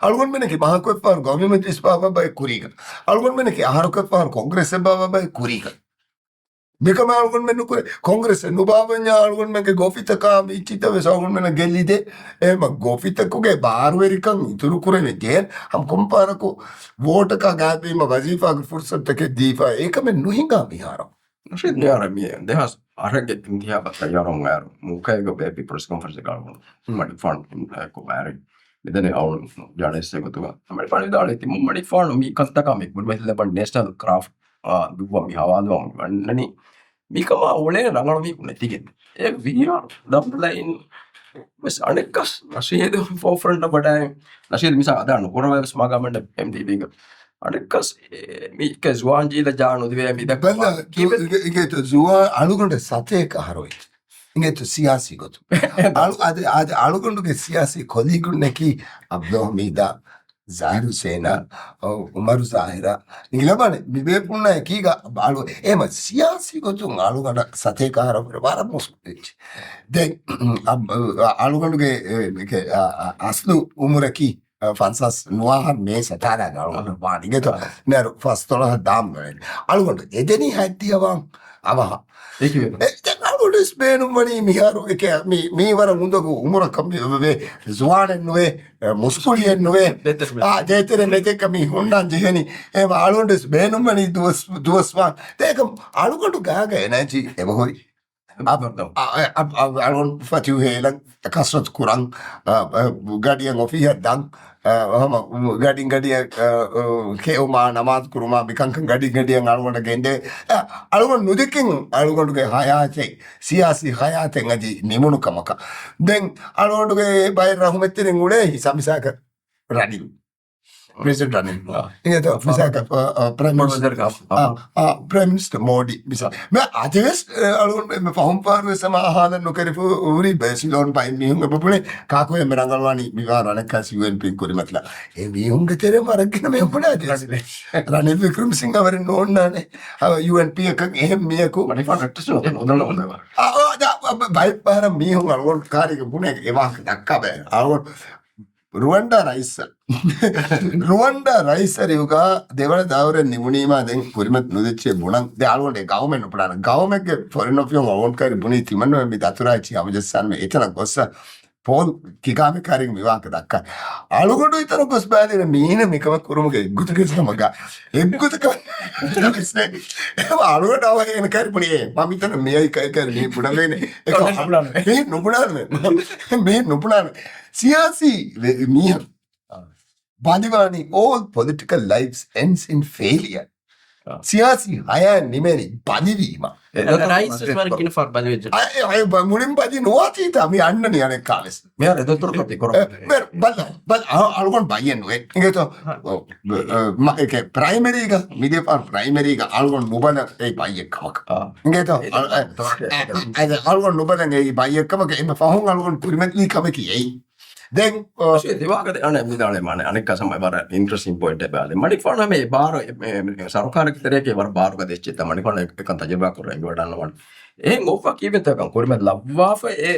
އަޅުގަނޑުމެންނަކީ މަހަކު އެއްފަހަރު ގައުމު މަޖިލިސް ބާވާ ބައެއް ކުރީގަ. އަޅުގަނޑުމެންނަކީ އަހަރަކު އެއްފަހަރު ކޮންގްރެސް އެއް ބާވާ ބައެއް ކުރީގަ. މިކަމާ އަޅުގަނޑުމެން ނުކުރޭ. ކޮންގްރެސް އެއް ނުބާވަންޏާ އަޅުގަނޑުމެންގެ ގޮފިތަކާ މިއްޗިތައް ވެސް އަޅުގަނޑުމެންނަށް ގެއްލިދޭ. އެހެމަ ގޮފިތަކުގެ ބާރުވެރިކަން އިތުރު ކުރެވެ ޖޭން ހަމަ ކޮންޕާރަކު ވޯޓަކާ ގާތްވީމަ ވަޒީފާގެ ފުރުސަތުތަކެއް ދީފާ އެކަމެއް ނުހިނގާ މިހާރު. ނަޝީދު މިހާރު މި ދެހާސް އަށެއްގެ އިންތިހާބަށް ތައްޔާރުވުން އައިރު މޫކައިގަ ބޭއްޕި ޕްރެސް ކޮންފަރެންސް ގާޅު މަޑިފާން ކުބާރި މިދަނީ އަޅު ޖާނަލިސްޓެއް ގޮތުގަ މަޑިފާން ވިދާޅުވީ މަޑިފާނު މި ކަންތަކާ މި ކުރިމަތިލަބަން ނޭޝަނަލް ކްރާފްޓް ދުއްވަ މި ހަވާލުވަމުން ވަންނަނީ މިކަމާ އުޅޭ ރަނގަޅު މީހުން ނެތިގެން. އެ ވީއާރް ދަމްލައިން ވެސް އަނެއްކަސް ނަޝީދު ފޯފްރަންޓަށް ވަޑައި ނަޝީދު މިސާ އަދާ ނުކުރަވައި ވެސް މާގާމަންޑަ އެމްޑީޕީގަ އަނެއްކަސް އެ، މީ ޒުވާން ޖީލަށް ޖާ ނުދެވޭ މި ދައްކަ އިނގޭތޯ ޒުވާން އަޅުގަނޑަށް ސަތޭކަ އަހަރު އޮތް. އިނގޭތޯ ސިޔާސީ ގޮތު. އަޅު، އަދި، އަދި އަޅުގަނޑުގެ ސިޔާސީ ކޮލީގުންނަކީ އަބްދުލް ހަމީދާ، ޒާހިރު ހުސޭނާ، އަ، އުމަރު ޒާހިރާ، ނިގިލަބާނެ މި ބޭފުޅުންނާ އެކީގަ އަޅު، އެމަ ސިޔާސީ ގޮތުން އަޅުގަނޑަށް ސަތޭކަ އަހަރަށް ވުރެ ވަރަށް މުސްކުޅި. ދެން، އަ، އަ، އަޅުގަނޑުގެ، އެ، އެ، އަ، އަ، އަސްލު އުމުރަކީ ފަންސާސް ނުވާހަން މޭ ސަތާރަ އަޅުގަނޑު ވާނީ އިނގޭތޯ. ނޭރު ފަސްދޮޅަހަށް ދާން ވެ. އަޅުގަނޑު އެދެނީ ހަތްދިހަ ވާން އަވަހަށް. އެ، ދެން އަޅުގަނޑު ވެސް ބޭނުންވަނީ މިހާރު އެކެ، މި، މީ ވަރަށް އުނދަގޫ އުމުރަކަށް މި ވެ، ޒުވާނެއް ނުވޭ، މުސްކުޅިއެއް ނުވޭ. ދޭތެރެ މެ- އާ، ދޭތެރެ މެދެއްގަ މި ހުންނާން ޖެހެނީ. އެ އަޅުގަނޑު ވެސް ބޭނުންވަނީ ދުވަސް، ދުވަސް ވާން. ދޭކަ އަޅުގަނޑު ގާގަ އެނަޖީ އެބަހުރި. އަ، އަ، އަ، އަޅުގަނޑު ފަތިހު ހޭލަން، ކަސްރަތު ކުރަން، އަ، އަ، ގަޑިއަށް އޮފީހަށް ދަން، އަ، ހަމަ ގަޑިން ގަޑިއަށް، އަ، އަ، ކެއުމާ، ނަމާދު ކުރުމާ، މިކަންކަން ގަޑިން ގަޑިއަށް އަޅުގަނޑަށް ގެންދެވޭ. އަ، އަޅުގަނޑު ނުދެކެން އަޅުގަނޑުގެ ހަޔާތެއް، ސިޔާސީ ހަޔާތެއް އަދި ނިމުނު ކަމަކަށް. ދެން އަޅުގަނޑުގެ ބައެއް ރަހުމަތްތެރިން އުޅޭ ހިސާބް މިސާކަށް ރަނިލް. ޕްރެޒިޑެންޓް ރަނިލް. އާ. އިނގޭތޯ، މިސާކަށް، ޕްރަ-، ޕްރައިމް މިނިސްޓަރ. އާ، ޕްރައިމް މިނިސްޓަރ މޯޑީ. މިސާ-، މި އަދިވެސް، އަޅުގަނޑު މި ފަހުން ފާރުވެސް ހަމަ އަހާލަން ނުކެރިފު ހުރި ބޭސިލޯން ބައި މީހުން އެބަ ބުނެ ކާކު އެންމެ ރަނގަޅުވާނީ މިވާ ރަނެއްކާސް ޔޫއެންޕީން ކުރިމަތިލާ. އެ މީހުންގެ ތެރެ މަރަށްގިނަ މީހުން ބުނެ އަދިވެސް. ރަނިލް ވިކްރަމްސިން އަވަރެއް ނޯންނާނެ. އަ، ޔޫއެންޕީއަކަށް އެހެން މީހަކު. އަ، އަ، ދަ-، ބަ-، ބައެއް ފަހަރަށް މީހުން އަޅުގަނޑު ކާރީގަ ބުނެ އެ ވާހަކަ ދައްކާ ބައެއް. އަޅުގަނޑު ރުވަންޑާ ރައީސަށް. ރުވަންޑާ ރައީސް އަރިހުގަ ދެވަނަ ދައުރެއް ނިމުނީމާ ދެން ކުރިމަތި ނުދެއްޗޭ ބުނަން. ދެ އަޅުގަނޑު ގައުމެއް ނުބުނާނެ. ގައުމެއްގެ ފޮރިން އެފިއަރސް އަޅުގަނޑު ކައިރި ބުނީ ތިމަންނަމެން މި ދަތުރާއެއްޗި ހަމަޖައްސާނަމޭ އެތަނަށް ގޮއްސަ ޕޯލް ކިގާމެ ކާރިން މި ވާހަކަ ދައްކާ. އަޅުގަނޑު އެތަނަށް ގޮސް ބައިލިނަ މީނަ މިކަމަށް ކުރުމުގެ އެއްގޮތަކަށް ހަމަގަ. އެއްގޮތަކަށް އަޅުގަނޑު އަވަހޭނަ ކާރި ބުނި އޭ. މަ މިތަނަށް މިއައި ކައި ކާރި މީ ބުނަމޭނެ. އެކަ ނުބުނާނެ. މީ ނުބުނާނެ. މީ ނުބުނާނެ. ސިޔާސީ ވެ-، މީހަކު. އާ. ބަލިވާނީ all political lives ends in failure. އާ. ސިޔާސީ ހަޔާތް ނިމޭނީ ބަލިވީމަ. އެ، ރައީސް ވެސް ވަރަށް ގިނަ ފަހަރު ބަލިވެއްޖެ. އަ، އެ، އެ، ބަ-، މުޅިން ބަލި ނުވާތީތާ މި އަންނަނީ އަނެއްކާވެސް. މިހާރު އެދޮތުރު ކޮށް ތި ކުރަން. އެ، މެ-، ބަލަ، ބަލަ، އަ-، އަޅުގަނޑު ބައްޔެއް ނުވޭ. އިނގޭތޯ؟ އަ، އަ، އެކެ ޕްރައިމަރީގަ، މިދިޔަ ފަހަރު ޕްރައިމަރީގަ އަޅުގަނޑު ނުބަލަ އެ ބައްޔެއް ކަމަކަށް. އާ. އިނގޭތޯ؟ އެ، އަ، އަ، އަ، އަ، އަ، އަ، އަ، އަޅުގަނޑު ނުބަލަން އެ ބައްޔެއް ކަމަކަށް އެންމެ ފަހުން އަޅުގަނޑު ކުރިމަތިލީ ކަމަކީ އެއީ. ދެން، އ، ދިވާގަދެ އަނެ މިދާޅެ މާނެ އަނެއްކާ ސަމަ ވަރަށް އިންޓްރެސްޓިން ޕޮއިންޓެއް ބާލެ. މަނިކުފާނު ހަމެ ބާރު، އެ، އެ، ސަރުކާރެއްގެ ތެރޭގެ ވަރަށް ބާރުގަދަ އެއްޗެއްތަ މަނިކުފާނު އެކަން ތަޖުރިބާ ކުރަން އެނގިވަޑަންނަވަން. އެހެން އޮއްވާ ކީއްވެތޯ ކަން ކުރިމަތި ލައްވާފަ އެ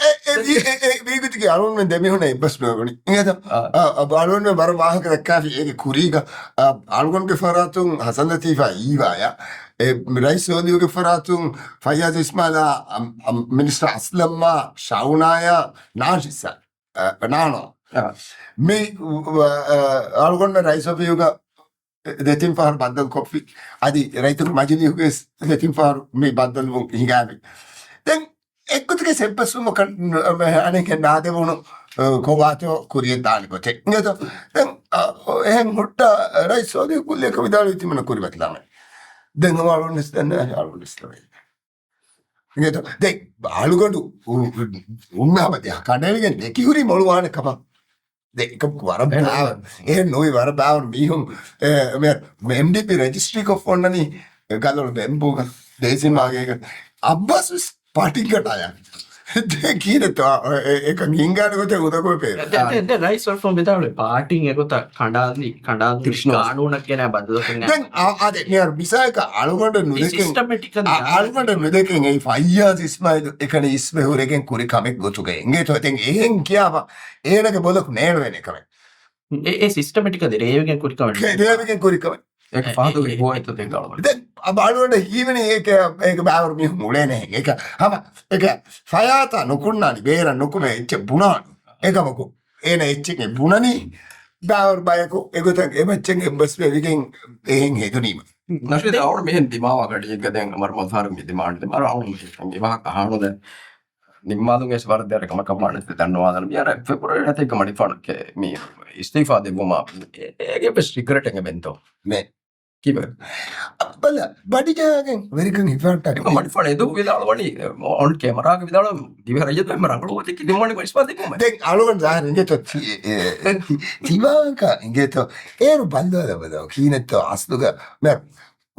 އެ، އެ، އެ، އެ، އެ، މީގޮތުގެ އަޅުގަނޑުމެން ދެމީހުންނަށް އެއްބަސް ނުވެވުނީ. އިނގޭތަ؟ އާ. އާ، އާ، އަޅުގަނޑުމެން ވަރަށް ވާހަކަ ދައްކާފި އޭގެ ކުރީގަ، އާ، އަޅުގަނޑުގެ ފަރާތުން ހަސަން ލަތީފާ އީވާޔާ، އެ، ރައީސް ސޯލިހުގެ ފަރާތުން ފައްޔާޒް އިސްމާއިލާ، އަ، އަ، މިނިސްޓަރ އަސްލަމްއާ، ޝައުނާޔާ، ނާޝިސްއާ، އަ، ނާނޯ. އާ. މި، އަ، އަ، އަޅުގަނޑުމެން ރައީސް އޮފީހުގަ ދެތިން ފަހަރު ބައްދަލުކޮށްފި. އަދި ރައްޔިތުންގެ މަޖިލީހުގެ ދެތިން ފަހަރު މި ބައްދަލުވުން ހިނގާފި. ދެން އެއްގޮތުގެ ސެއްބަސްވުމަކަށް އަނެކެއް ނާދެވުނު، އަ، ކޮބާތޯ ކުރިޔަށް ދާނެ ގޮތެއް. އިނގޭތޯ؟ ދެން، އަ، އެހެން ހުއްޓާ ރައީސް ސޯލިހު ކުއްލިއަކަށް ވިދާޅުވީ ތިމަންނަ ކުރިމަތިލާމެ. ދެން ހަމަ އަޅުގަނޑު ނިސް-، ދެން އަޅުގަނޑު ނިސްލަވޭ. އިނގޭތޯ؟ ދެން އަޅުގަނޑު އު-، އު-، އުންނާބަދި ކަނޑައެޅިގެން ދެކި ހުރީ މޮޅުވާނެ ކަމަށް. ދެ-، އެކަމަކު ވަރަށް އެހެން. ބާވަ-، އެހެން ނުވި ވަރަށް ބާވަން މީހުން، އެ، މެ-، މެ-، އެމްޑީޕީ ރެޖިސްޓްރީ ކޮށްފަ އޮންނަނީ، އެ، ގަލޮޅު ބެންބޫގަ، ދޭސިމާގޭގަ. އައްބާސް ވެސް ޕާޓީން ކަނޑާޔާ. ދެ ކީރެތޯ، އެ، އެ، އެކަން ހިނގާނެ ގޮތެއް އުދަގޮވެ ޕޭރެ. ދެ-، ދެ-، ދެ ރައީސް އޮފް ވިދާޅުވި ޕާޓީން އެގޮތަށް ކަނޑާލި، ކަނޑާލި ކްރިސްމަސް. ގާނޫނަށް ގެނައި ބަދަލުކޮށް ދެން އާ، އާދެ، މިހާރު މިސާލަކަށް އަޅުގަނޑަށް މި ނުދެކެން، ސިސްޓަމެޓިކަލް އަ-، އަޅުގަނޑަށް ނުދެކެން އެއީ ފައްޔާޒް އިސްމާއިލް އެކަނި އިސްބެ ހުރެގެން ކުރި ކަމެއް ގޮތުގައި. އިނގޭތޯ؟ ދެން އެހެން ކިޔާފަ އޭނަގެ ބޮލަކު ނޭޅުވޭނެ ކަމެއް. އެ، އެ ސިސްޓަމެޓިކަލް ރޭވިގެން ކުރި ކަމެއް. ކެ-، ރޭވިގެން ކުރި ކަމެއް. އޭކަ އެ، ފަހަތުގެ އެ، އެ. ހުވައެއްތޯ ތެން ގަޅުމަށް. ދެން އަ، ބާނުވަން ހީވެނީ އޭކަ، އޭކަ ބާވަރު މީހުން އުޅޭނެ. އޭކަ ހަމަ، އޭކަ ފަޔާތާ ނުކުންނާނީ، ބޭރަށް ނުކުމެ އެއްޗެއް ބުނާނީ. އެކަމަކު އޭނަ އެއްޗެއް ބުނަނީ، ބާވަރު ބަޔަކު އެގޮތަށް އެމައްޗަށް އެއްބަސްވެވިގެން އެހެން ހެދުނީމަ. ނަޝީދު އަޅުގަނޑު މިހެން ދިމާވާ ގަޑިއެއްގަ ދެން މަރުމަ ފަހަރު މި ދިމާވާނެ ދެ މަރު އަޅުގަނޑު މި ވާހަކަ އަހާނު ދެ ނިންމާލުން އެސް ވަރަށް ދެރަ ކަމަކަށް ވާނެ ދަންނަވާލަން. މިޔާރ ފެބްރުއަރީ ހަތެއްގަ މަނިފާނު މި އިސްތީފާ ދެއްވުމާ އޭގެ ވެސް ރިގްރެޓެއް އެބެންތޯ؟ މެ. ކީއްވެ؟ ބަލަ، ބަޑިޖަހާގެން ވެރިކަން ހިފާން ޓަކި. މަނިފާނު އެދު ވިދާޅުވަނީ، އޮން ކެމެރާގެ ވިދާޅު ދިވެހި ރައްޔިތު ހަމަ ރަނގަޅު ގޮތެއް ދިމާނެ ވަނީ އިސްބާ ދެއްކުމެ. ދެން އަޅުގަނޑު ޒާހިރު އިނގޭތޯ ތި-، އެ، އެ، ތި-، ތިމާކަ އިނގޭތޯ އޭރު ބައްލަވަލަ ބަލަ ކީނެތޯ އަސްލުގަ މެ-،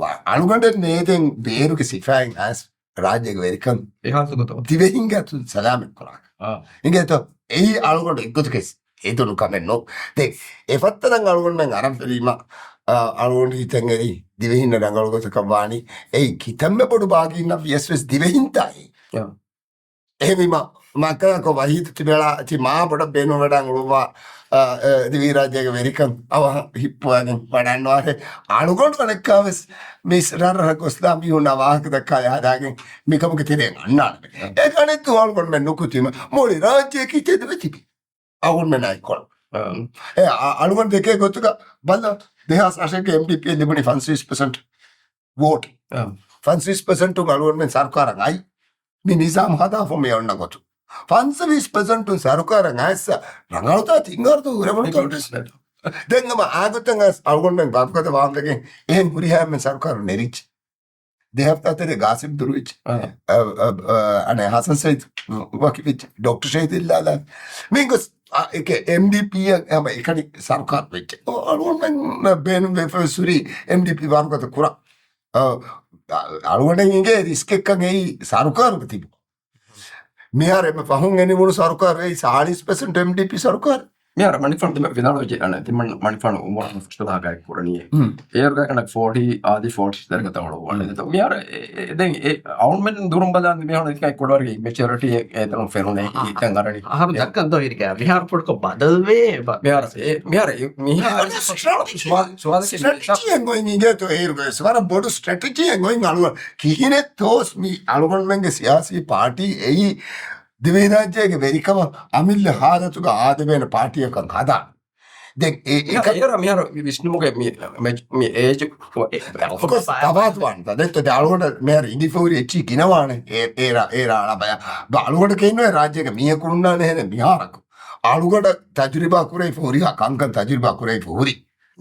ވަ-، އަޅުގަނޑެއް ނޭދެން ބޭރުގެ ސިފައިން އައިސް ރާއްޖޭގެ ވެރިކަން އެހާސުގަތޯ ދިވެހިންގެ އަތުން ސަލާމަތް ކުރާ. އާ. އިނގޭތޯ އެއީ އަޅުގަނޑު އެއްގޮތަކަސް ހެދުނު ކަމެއް ނޫ. ދެ، އެފައްތަރަން އަޅުގަނޑުމެން އަރަން ފެރީމަ، އާ، އަޅުގަނޑު ހިތަށް އެރި ދިވެހިންނަށް ރަނގަޅު ގޮތަކަށް ވާނީ. އެއީ ކިތަންމެ ބޮޑު ބާގީންނަށް ވިޔަސް ވެސް ދިވެހިންތާއި. އާ. އެހެންވީމަ، މައްކަލަކޮ ވަހީދު ތިބެޅާ ތި މާ ބޮޑަށް ބޭނުންވެޑާން އުޅުއްވާ، އާ، އެ، ދިވެހިރާއްޖޭގެ ވެރިކަން އަވަހަށް ހިއްޕުވާގެން ވަޑާންވާށޭ. އަޅުގަނޑު އަނެއްކާވެސް މިސް ރަށްރަށަށް ގޮސްލާ މީހުންނާ ވާހަކަ ދައްކާ ހަދާގެން މިކަމުގެ ތެރެއިން އަންނާނެ. އެ ކަނެއް ދުވަހަޅުގަނޑުމެން ނުކުތީމަ މުޅި ރާއްޖެއަކީ ތެދުވެ ތިބި. އަޅުގަނޑުމެން އައިކޮޅު. އާ. އެ، އަ-، އަޅުގަނޑު ދެކޭ ގޮތުގަ ބަލަ، ދެހާސް އަށެއްގެ އެމްޑީޕީ ލިބުނީ ފަންސަވީސް ޕަސެންޓް ވޯޓް. އާ. ފަންސަވީސް ޕަސެންޓުން އަޅުގަނޑުމެން ސަރުކާރަށް އައި. މި ނިޒާމް ހަދާފަ މި އޮންނަ ގޮތު. ފަންސަވީސް ޕަސެންޓުން ސަރުކާރަށް އައިސް ރަނގަޅުތާ ތިން އަރުދު ހުރެވުނު ދޮންޓެސް. ދެން ހަމަ އާގޮތަށް އައިސް އަޅުގަނޑުމެން ބަރުގަދަ ވާންދެގެން އެހެން ހުރިހާ އެންމެން ސަރުކާރު ނެރިއްޖެ. ދެ ހަފްތާ ތެރޭ ގާސިމް ދުރުވިއްޖެ. އާ. އަ، އަ، އަ، އަނެ ހަސަން ސައީދު ވަކިވެއްޖެ. ޑޮކްޓަރ ޝަހީދު އިއްލާލާ. މިންގޮސް، އަ، އެކެ އެމްޑީޕީ އަށް ހަމަ އެކަނި ސަރުކާރު ވެއްޖެ. އަ، އަޅުގަނޑުމެން ބޭނުން ވެފަ ސުރީ އެމްޑީޕީ ވާރުގަދަ ކުރާ. އަ، އަ، އަޅުގަނޑަށް އިނގޭ ރިސްކެއްކަން އެއީ ސަރުކާރުގެ ތިބު. މިހާރު އެންމެ ފަހުން އެނިވުނު ސަރުކާރު އެއީ ސާޅީސް ޕަސެންޓް އެމްޑީޕީ ސަރުކާރު. މިހާރު މަނިފާނު ތިމަ ވިދާޅުވެއްޖެ، އަނެ، ތިމަން މަނިފާނު އުމުރު ފުށްކޮޅާގައި ކުރަނީ. ހުން. އޭރުގައި ކަނޑަ ފޯޓީ އާދި ފޯޓީ ދަރިގަތަ އޮޅުވާނެ. ހުން. މިހާރު އެ، އެ، ދެން އެ އަޅުމެން ދުރުން ބަލާ މިހާރު އެކައި ކޮޑުވަރިގެ މެޗިއުރިޓީ އެ، އެތަނު ފެނުނޭ. އަ، އަ، އިތަން އަރަނި. އަހަރު އެ، ދައްކަން ދޯ ހިރިގަ. މިހާރު ފޮޑުކޮށް ބަދަލްވޭ ބަ-، މިހާރު އެ، މިހާރު އެ، މިހާރު ސްޓްރެޓެޖީ. ސުވާލެއް، ސުވާލެއް ސްޓްރެޓެޖީ އެނގޮއިން އިނގޭތޯ އޭރުގައި ވަރަށް ބޮޑު ސްޓްރެޓެޖީ އެނގޮއިން އަޅުވަ ކިހިނެއްތޯސް މި އަޅުގަނޑުމެންގެ ސިޔާސީ ޕާޓީ އެއީ ދިވެހިރާއްޖޭގެ ވެރިކަމަށް އަމިއްލަ ހާލަތުގަ އާދެވޭނެ ޕާޓީއަކަށް ހަދާ. ދެން އެ، މިހާރު، އެކަ- އޭރަށް މިހާރު ވިސްނުމުގެ މި، މެ-، މި އޭޖު، އޮފްކޯސް، ތަފާތު ވާންތަ. ދެއްތޯ ދެ އަޅުގަނޑަށް މިހާރު އިނގިފަހުރި އެއްޗި ގިނަވާނެ. އޭ، އޭރަ، އޭރަ އަޅަ ބަޔަ. ބަ އަޅުގަނޑަކަށް އިންނަވޭ ރާއްޖޭގަ މީހަކު ހުންނާނެ ހެނެއް މިހާރަކު. އަޅުގަނޑަށް ތަޖުރިބާ ކުރެވިފަ ހުރިހާ ކަންކަން ތަޖުރިބާ ކުރެވިފަ ހުރި.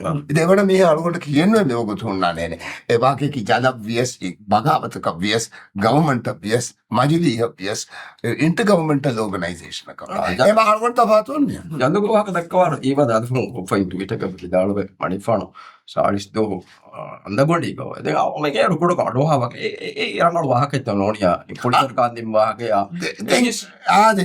އަ. ދެވަނަ މީހާ އަޅުގަނޑަކަށް ކިޔެއްނުވޭ މިވަގުތު ހުންނާނެ ހެނެއް. އެ ވާގިޔަކީ ޖަލަށް ވިޔަސް، ބަޣާވަތަކަށް ވިޔަސް، ގަވަމަންޓަށް ވިޔަސް، މަޖިލީހަށް ވިޔަސް، އިންޓަ ގަވަމަންޓަލް އޯގަނައިޒޭޝަނަކަށް. އާ، ޖަ-، އެމަ އަޅުގަނޑު ތަފާތު ނިޔަ. ޖަލުގެ ވާހަކަ ދައްކަވާ އީވާ ދާދަފުން އޮފައިން ޓްވީޓަކަށް ވިދާޅުވެ މަނިފާނު ސާޅީސް ދުވަހު، އާ، އަނދަގޮނޑީގަ. ދެން އަ، އޮމެގޭ ރުކުޑަކަށް އަޑުއަހާ ވަކި އެ، އެ، އެ ރަނގަޅު ވާހަކައެއްތަ ނޯނިޔާ. އެ ޕޮލިޓިކަލް ކާން ދިން ވާހަކަޔާ. ދެ-، ދެން އާދެ.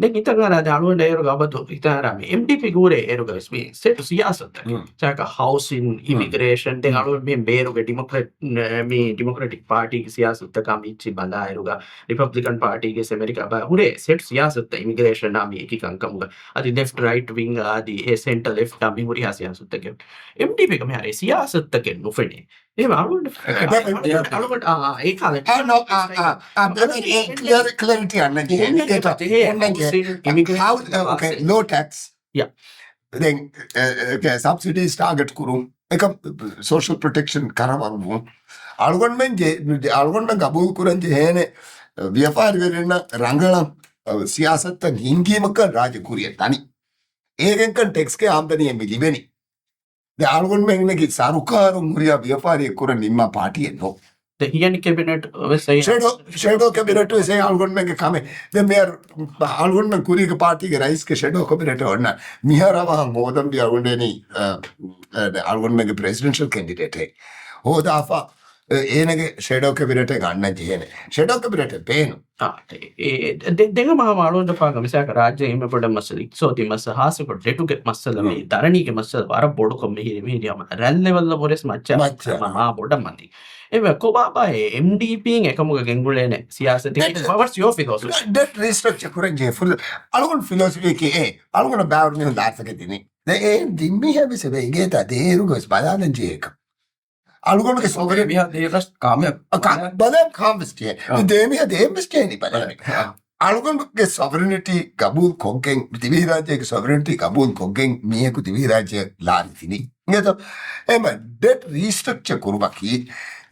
ދެން ހިތަށް އަރާ ދެ އަޅުގަނޑަށް އޭރުގަ އަބަދު ހިތަށް އަރާ މި އެމްޑީޕީ ގޫރޭ އޭރުގަ ވެސް މި ސެޓް ސިޔާސަތުތަކެއް. ހުން. ޗާކަ ހައުސިން، ހުން. އިމިގްރޭޝަން، ދެން ހުން. އަޅުގަނޑު މި ބޭރުގެ ޑިމޮކްރެޓް، މި ޑިމޮކްރެޓިކް ޕާޓީގެ ސިޔާސަތުތަކާ މި އެއްޗި ބަލާއިރުގަ، ރިޕަބްލިކަން ޕާޓީގެ ސެމެރިކާ ބާ ހުރޭ ސެޓް ސިޔާސަތުތައް އިމިގްރޭޝަންއާ މި އެކި ކަންކަމުގަ. އަދި ލެފްޓް ރައިޓް ވިންގ އާ އަދި އެ ސެންޓަރ ލެފްޓް އާ މި ހުރިހާ ސިޔާސަތުތަކެއް. އެމްޑީޕީގަ މިހާރު ސިޔާސަތުތަކެއް ނުފެނޭ. އެހެން އަޅުގަނޑު، އެ، އަޅުގަނޑު، އާ، އާ، އެ ކާލެ. އާ، ނޯ، އާ، އާ، އާ، ބެލެން އެ ކްލިއަރ، ކްލެރިޓީ އަންނަން ޖެހޭ. އެހެން އެ ކާ، ޖެހޭ. އެހެން ޖެހޭ. އިމިގްރޭޝަން ހައު، އެ، އޯކޭ، ލޯ ޓެކްސް. ޔާ. ދެން، އެ، އެ، ސަބްސިޑީސް ޓާގެޓް ކުރުން. އެކަ ސޯޝަލް ޕްރޮޓެކްޝަން ކަރަވަރުވުން. އަޅުގަނޑުމެން ޖެ-، އަޅުގަނޑުމެން ގަބޫލު ކުރަން ޖެހޭނެ ވިޔަފާރިވެރިންނަށް ރަނގަޅަށް ސިޔާސަތްތައް ހިންގީމަކަށް ރާއްޖެ ކުރިއަށް ދަނީ. އޭގެންކަން ޓެކްސްގެ އާމްދަނީއެއް މި ލިބެނީ. ދެ އަޅުގަނޑުމެންގެ ސަރުކާރުން ހުރިހާ ވިޔަފާރިއެއް ކުރަން ނިންމާ ޕާޓީއެއް ނޯ. ދެ ހިޔަނި ކެބިނެޓް ވެސް އެއީ ޝެޑޯ، ޝެޑޯ ކެބިނެޓް ވެސް އެއީ އަޅުގަނޑުމެންގެ ކަމެއް. ދެ މިހާރު އަޅުގަނޑުމެން ކުރީގެ ޕާޓީގެ ރައީސްގެ ޝެޑޯ ކެބިނެޓް އޮންނަ މިހާރު އަވަހަށް ހޯދަން ދިޔަ އަޅުގަނޑޭނީ، އަ، އަ، އަޅުގަނޑުމެންގެ ޕްރެޒިޑެންޝަލް ކެންޑިޑޭޓެއް ހޯދާފަ، އެ، އޭނަގެ ޝެޑޯ ކެބިނެޓެއް އަންނަން ޖެހޭނެ. ޝެޑޯ ކެބިނެޓެއް ބޭނުން. އާ، އެ، އެ، ދެ-، ދެން ހަމަ ހަމަ އަޅުގަނޑު ފާގަ މިސާލަކަށް ރާއްޖޭ އެންމެ ބޮޑަށް މައްސަލަ އިޤްތިޞާދީ މައްސަލަ، ހާއްސަކޮށް ޑެޓުގެ މައްސަލަ، މި ދަރަނީގެ މައްސަލަ ވަރަށް ބޮޑުކޮށް މިހިރީ، މިހިރީ ހަމަ ރަށް ލެވެލްއަށް ހުރެސް މައްޗަށް މައްޗަށް. މާ ބޮޑަށް މަތި. އެ ކޮބާބާ އެ އެމްޑީޕީން އެކަމުގަ ގެންގުޅޭނެ ސިޔާސަތެއް؟ ޑެޓް، ވަޓްސް ޔޯ ފިލޯސޮފީ؟ ޑެޓް ރީސްޓްރަކްޗަރ ކުރަން ޖެހޭ ފުރުސަތު. އަޅުގަނޑު ފިލޯސޮފީއަކީ އެ، އަޅުގަނޑަށް ބާރު މީހުން ދާއިރުތަކެއް ދިނީ. ދެ އެ ދިން މީހާ ވެސް އެބަ އިނގޭތާ ދޭރުގަ ވެސް ބަލާލަން ޖެހޭކަން. އަޅުގަނޑުގެ ސޮވަރެން މިހާ ދޭރަސް ކާމިޔާބު. އަ، ކާ-، ބަލާ ކާން ވެސް ޖެހޭ. އަ. ދޭ މީހާ ދޭން ވެސް ޖެހޭނީ ބަލާނެ. އަ. އަޅުގަނޑުގެ ސޮވަރެނިޓީ ގަބޫލު ކޮށްގެން، ދިވެހިރާއްޖޭގެ ސޮވަރެނިޓީ ގަބޫލު ކޮށްގެން މީހަކު ދިވެހިރާއްޖެއަށް ލާން ދިނީ. އިނގޭތޯ؟ އެމަ ޑެޓް ރީސްޓްރަކްޗަރ ކުރުމަކީ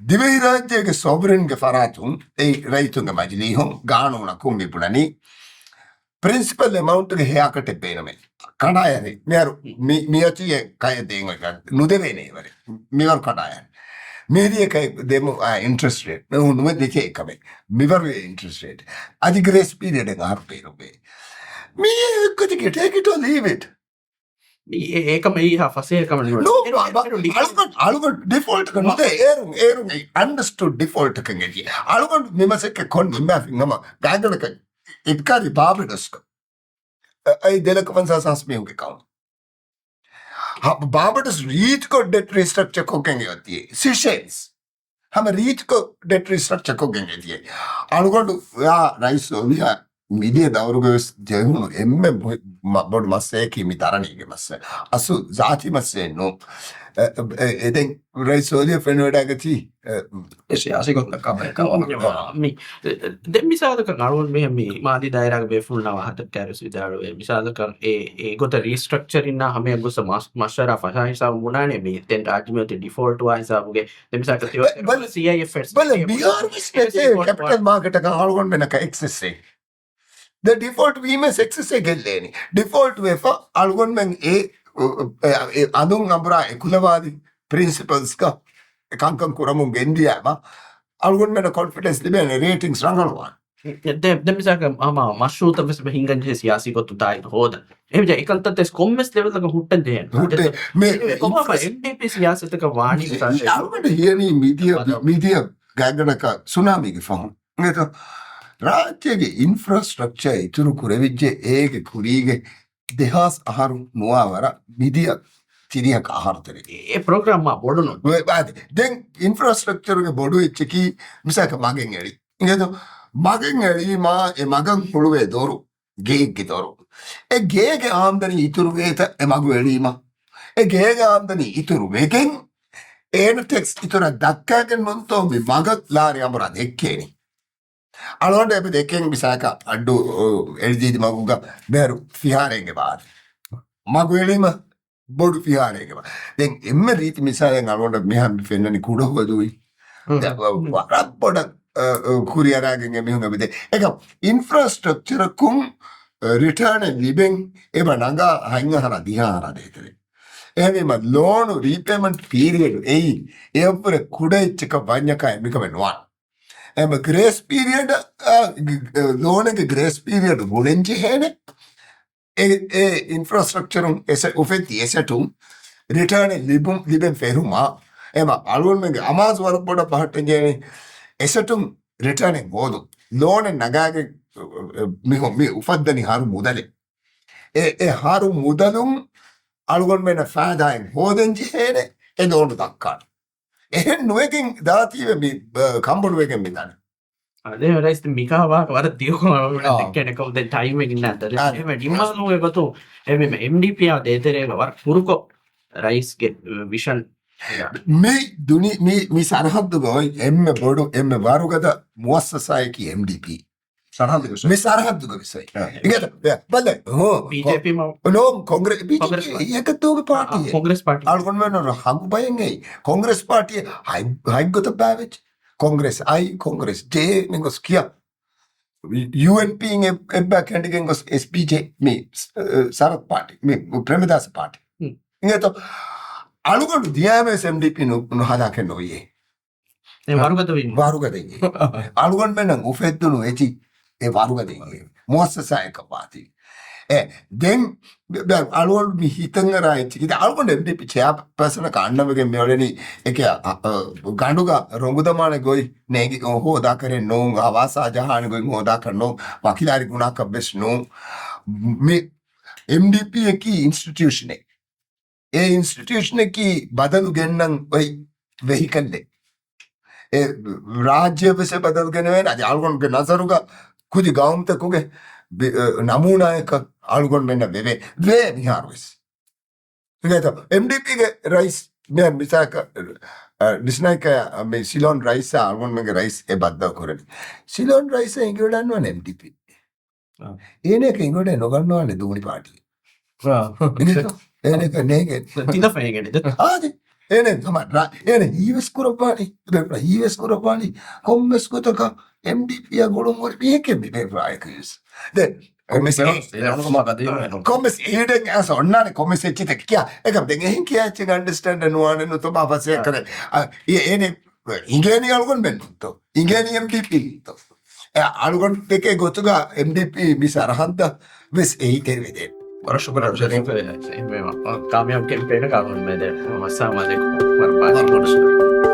ދިވެހިރާއްޖޭގެ ސޮވަރެންގެ ފަރާތުން އެ ރައްޔިތުންގެ މަޖިލީހުން ގާނޫނަކުން މި ބުނަނީ ޕްރިންސިޕަލް އެމައުންޓްގެ ހެއާކަޓެއް ބޭނުމޭ. ކަނޑާޔަރި. މިހާރު މި، މިއޮތީ އެ ކައެއް ދޭން ނުދެވޭނެ އެވަރެ. މިވަރު ކަނޑާޔަރި. މިހިރީ އެ ކައެއް ދެމު، އާ، އިންޓްރެސްޓް ރޭޓް. ނު، ނުވެ ދެކޭ އެކަމެއް. މިވަރު އެ އިންޓްރެސްޓް ރޭޓް. އަދި ގްރޭސް ޕީރިއަޑެއް އަހަރު ބޭނުމޭ. މި އެއްކޮތި ގެޓޭ ގެޓޯ ލީވް އިޓް. މި އެ، އެކަމަށް އެއީ ހާ ފަސޭހަ ކަމެއް ނޫން. ނޫން، އެ، ބާ، ބާ، އެ، އެ، އަޅުގަނޑު، އަޅުގަނޑު ޑިފޯލްޓް ކަން ނުދޭ. އޭރުން، އޭރުން އެ އަންޑަސްޓުޑް ޑިފޯލްޓް ކަން އެއީ. އަޅުގަނޑު މި މަސައްކަތް ކޮން ނިންމާފިން ހަމަ ގާތްގަނޑަކަށް އިންކާރީ ބާބެޑޮސްކަން. އަ، އައި ދެލަކަ ފަންސާސް ހާސް މީހުންގެ ކައުން. ހަ، ބާބަޑަސް ރީތިކޮށް ޑެޓް ރީސްޓްރަކްޗަރ ކޮށްގެން އޮތީ. ސިޝެލްސް. ހަމަ ރީތިކޮށް ޑެޓް ރީސްޓްރަކްޗަރ ކޮށްގެން އެދިޔަ. އަޅުގަނޑު އާ ރައީސް ސޯލިހާ މިދިޔަ ދައުރުގަ ވެސް ޖެހުނު އެންމެ މުހި-، މަ-، ބޮޑު މައްސަލައަކީ މި ދަރަނީގެ މައްސަލަ. އަސްލު ޒާތީ މައްސަލައެއް ނޫން. އެ، އެ، އެ، ދެން ރައީސް ސޯލިހަށް ފެނިވަޑައިގަތީ، އެ، އެ ސިޔާސީ ގޮތަށް ކަމެއް ކަމަށް. މި، ދެން މިސާލަކަށް އަޅުގަނޑު މި، މި މާލީ ދާއިރާގެ ބޭފުޅުންނާ ވާހަކަ ދައްކާއިރު ވިދާޅުވޭ. މިސާލަކަށް އެ، އެ ގޮތަށް ރީސްޓްރަކްޗަރިންނާ ހަމަޔަށް ގޮސް މަސް-، މަޝްވަރާ ފަށާ ހިސާބު ބުނާނެ މި ދެން ރާއްޖެ މިއޮތީ ޑިފޯލްޓް ވާ ހިސާބުގެ. ދެން މިސާލަކަށް ތިޔަ-، ބަ-، ބަލަ، ސީއައިއެފް އެޓްސް ބަލަ، މިހާރު ވެސް ނެތޭ ކެޕިޓަލް މާކެޓަކަށް އަޅުގަނޑުމެންނަކަށް އެކްސެސް އެއް. ދެ ޑިފޯލްޓް ވީމަސް އެކްސެސް އެއް ގެއްލޭނީ. ޑިފޯލްޓް ވެފަ އަޅުގަނޑުމެން އެ، އެ، އެ، އަލުން އަނބުރާ އެކުލަވާލި ޕްރިންސިޕަލްސްގަ އެ ކަންކަން ކުރަމުން ގެންދިޔާމަ، އަޅުގަނޑުމެންނަށް ކޮންފިޑެންސް ލިބޭނެ ރޭޓިންގްސް ރަނގަޅުވާނެ. ދެ-، ދެ މިސާލަކަށް ހަމަ މަޝްރޫއުތައް ވެސް ހިނގަން ޖެހޭ ސިޔާސީ ގޮތުން ދާއިރު ހޯދަން. އެހެންވެ އެކަންތައް ވެސް ކޮންމެސް ލެވެލްއަކަށް ހުއްޓަން ޖެހޭނެ. ހުއްޓޭ. މި އެ ކޮބާ އެމްޑީޕީ ސިޔާސަތަކަށް ވާނީ މި އަޅުގަނޑަށް ހިޔަނީ މިދިޔަ، މިދިޔަ ގާތްގަނޑަކަށް ސުނާމީގެ ފަހުން. އިނގޭތޯ؟ ރާއްޖޭގެ އިންފްރާސްޓްރަކްޗަރ އިތުރު ކުރެވިއްޖެ އޭގެ ކުރީގެ ދެހާސް އަހަރު ނުވާ ވަރަށް މިދިޔަ ތިރީހަކަށް އަހަރު ތެރޭ. އެ ޕްރޮގްރާމް މާ ބޮޑު ނޫން. ވެ-، ވާދެ. ދެން އިންފްރާސްޓްރަކްޗަރުގެ ބޮޑު އެއްޗަކީ މިސާލަކަށް މަގެއް އެޅީ. އިނގޭތޯ؟ މަގެއް އެޅީމާ އެ މަގަށް ހުޅުވޭ ދޮރު، ގެއެއްގެ ދޮރު. އެ ގޭގެ އާމްދަނީ އިތުރު ވޭތަ އެ މަގު އެޅީމަ؟ އެ ގޭގެ އާމްދަނީ އިތުރު ވެގެން އޭނަ ޓެކްސް އިތުރަށް ދައްކާގެން ނޫންތޯ މި މަގަށް ލާރި އަނބުރާ ދެއްކޭނީ. އަޅުގަނޑު އެބަ ދެކެން މިސާލަކަށް އައްޑޫ، އެޅިދީދި މަގުގަ މޭރު ފިހާރައިގެ ވާހަކަ. މަގު އެޅީމަ ބޮޑު ފިހާރައިގެ ވާހަކަ. ދެން އެންމެ ރީތި މިސާލެއް އަޅުގަނޑަށް މިހާރު ފެންނަނީ ކުޑަހުވަދޫއި. ހުން. ދެ-، ވަ-، ވަރަށް ބޮޑަށް، އަ، އަ، ކުރިއަރާގެން އެމީހުން އެބަދޭ. އެކަމް އިންފްރާސްޓްރަކްޗަރަކުން، އަ، ރިޓާނެއް ލިބެން އެބަ ނަގާ ހަތް އަހަރާ ދިހަ އަހަރާ ދޭތެރޭ. އެހެންވީމަ ލޯނު ރީޕޭމަންޓް ޕީރިއަޑު އެއީ އެއަށްވުރެ ކުޑަ އެއްޗަކަށް ވަންޏަކާ އެމިކަމެއް ނުވާނެ. އެމަ ގްރޭސް ޕީރިއަޑަށް، އާ، ގް-، ގް-، ލޯނެއްގެ ގްރޭސް ޕީރިއަޑު ގުޅެން ޖެހޭނެ. އެ، އެ އިންފްރާސްޓްރަކްޗަރުން އެސެ-، އުފެއްދި އެސެޓުން ރިޓާނެއް ލިބުން، ލިބެން ފެށުމާ، އެމަ އަޅުގަނޑުމެންގެ އަމާޒު ވަރަށް ބޮޑަށް ބަހައްޓަން ޖެހޭނެ އެސެޓުން ރިޓާނެއް ހޯދުން. ލޯނެއް ނަގާގެން މި ހޮ-، މި އުފައްދަނީ ހަރު މުދަލެއް. އެ، އެ ހަރު މުދަލުން އަޅުގަނޑުމެންނަށް ފައިދާއެއް ހޯދަން ޖެހޭނެ އެ ލޯނު ދައްކާނެ. އެހެން ނުވެގެން ދާތީވެ މި، އަ، ކަނބޮޑުވެގެން މިދާނެ. އަދެ ރައީސް މިކާ ވާ ވަރަށް ދިގު އާ. ދެއްކެނެ ކޮ ދެ ޓައިމެއް އިންނާ ދެ. އާ. އެހެން ނިމާލުމުގެ ގޮތު އެ މި، މި އެމްޑީޕީއާ ދޭތެރޭގަ ވަރަށް ކުރުކޮށް ރައީސްގެ ވިޝަން. މި ދުނި-، މި، މި ސަރަހައްދުގަ އޮތް އެންމެ ބޮޑު، އެންމެ ވަރުގަދަ މުއައްސަސާއަކީ އެމްޑީޕީ. ސަރަހައްދުގަ މި ސަރަހައްދުގަ ވެސް އޮތް. އާ. އިނގޭތަ؟ ބަލަ، ހޯ، ބީޖޭޕީ މަ-، ނޯ، ކޮންގްރެ-، ބީޖޭޕީ ކޮންގްރެސް ޕާޓީ. އެކަތޯގެ ޕާޓީ. އާ، ކޮންގްރެސް ޕާޓީ. އަޅުގަނޑުމެން ހަގު ބައެއް އެއް ކޮންގްރެސް ޕާޓީ ހަތް، ހަތް ގޮތަށް ބާވެއްޖެ. ކޮންގްރެސް އައި، ކޮންގްރެސް ޖޭ ނިން ގޮސް ކިޔާ. ޔޫއެންޕީ އިން އެ-، އެއްބައި ކެނޑިގެން ގޮސް އެސްޕީޖޭ މި، އަ، ސަރަތް ޕާޓީ، މި ޕްރެމިދާސް ޕާޓީ. ހުން. އިނގޭތޯ އަޅުގަނޑު ދިޔާމެސް އެމްޑީޕީ ނު-، ނުހަލާކެއް ނުވިޔޭ. އެ ވަރުގަދަ ވީ. ވަރުގަދަ ވީ. އަޅުގަނޑުމެންނަށް އުފެއްދުނު އެޗި އެ ވަރުގަދަ ވީ. މުއައްސަސާއަކަށް ވާތީ. އެ، ދެން ބެ-، ބެ-، އަޅުގަނޑު މި ހިތަށް އަރާ އެއްޗެއް. އަޅުގަނޑު އެމްޑީޕީ ޗެއާޕާސަނަކަށް އަންނަވެގެން މިއުޅެނީ އެކެ، އަ، އަ، ގަނޑުގަ ރޮނގު ދަމާނެ ގޮތް ނޭނގި ހޯދާކަށް ނޫން، ހަވާސާ ޖަހާނެ ގޮތް ހޯދާކަށް ނޫން، ވަކިލާރި ގުނާކަށް ވެސް ނޫން. މި އެމްޑީޕީއަކީ އިންސްޓިޓިއުޝަނެއް. އެ އިންސްޓިޓިއުޝަނަކީ ބަދަލު ގެންނަން އޮތް ވެހިކަލްއެއް. އެ ރާއްޖެ ވެސް އެ ބަދަލު ގެނެވޭނެ. އަދި އަޅުގަނޑުގެ ނަޒަރުގަ ކުދި ގައުމުތަކުގެ ބި-، އަ، ނަމޫނާއަކަށް އަޅުގަނޑުމެންނަށް ވެވޭ. ވޭ މިހާރު ވެސް. އިނގޭތޯ؟ އެމްޑީޕީގެ ރައީސް މި މިސާކަށް، އަ، ޑިސްނައިކަ މި ސިލޯން ރައީސާ އަޅުގަނޑުމެންގެ ރައީސް އެ ބައްދަލު ކުރަނީ. ސިލޯން ރައީސާ އެނގިވަޑަންވާނެ އެމްޑީޕީ. އާ. އޭނައަކަށް އެނގިވަޑައެއް ނުގަންނަވާނެ ދޫނި ޕާޓީ. އާ. އެނގޭތޯ؟ އޭނައަކަށް ނޭނގެ. ތިލަފަ އެނގެނީ. އާދެ. އޭނަ ހަމަ ރަ-، އޭނަ ހީވެސް ކުރައްވާނީ. ބޭފުޅާ ހީވެސް ކުރައްވާނީ. ކޮންމެސް ގޮތަކަށް އެމްޑީޕީއާ ގުޅުން ހުރި މީހެކޭ މި ބޭފުޅާ އެކު ވެސް. ދެ-، ކޮންމެސް ކޮންމެސް އެ-، އެ-، ކޮންމެސް އެވިޑެންސް އަސް އޮންނާނެ ކޮންމެސް އެއްޗިތަކެއް ކިޔާ. އެކަމް ދެން އެހެން ކިޔާ އެއްޗެއް އަންޑަސްޓޭންޑެއް ނުވާނެ ނުތުމާ ފަސޭހަ ކަރޭ. އަ، އެ-، އޭނެ އިނގޭނީ އަޅުގަނޑުމެންނުންތޯ؟ އިނގޭނީ އެމްޑީޕީންތޯ؟ އެ އަޅުގަނޑު ދެކޭ ގޮތުގަ އެމްޑީޕީ މި ސަރަހައްދަށް ވެސް އެހީތެރިވެދޭނެ. ވަރަށް ޝުކުރިއްޔާ ޝަރީފް، އެހެންވެ ކާމިޔާބު ކެމްޕޭނަކަށް އަޅުގަނޑުމެން ދޭ މައްސަލަ މަދެ ވަރަށް ބާ-، ވަރަށް ބޮޑަށް ޝުކުރިއްޔާ.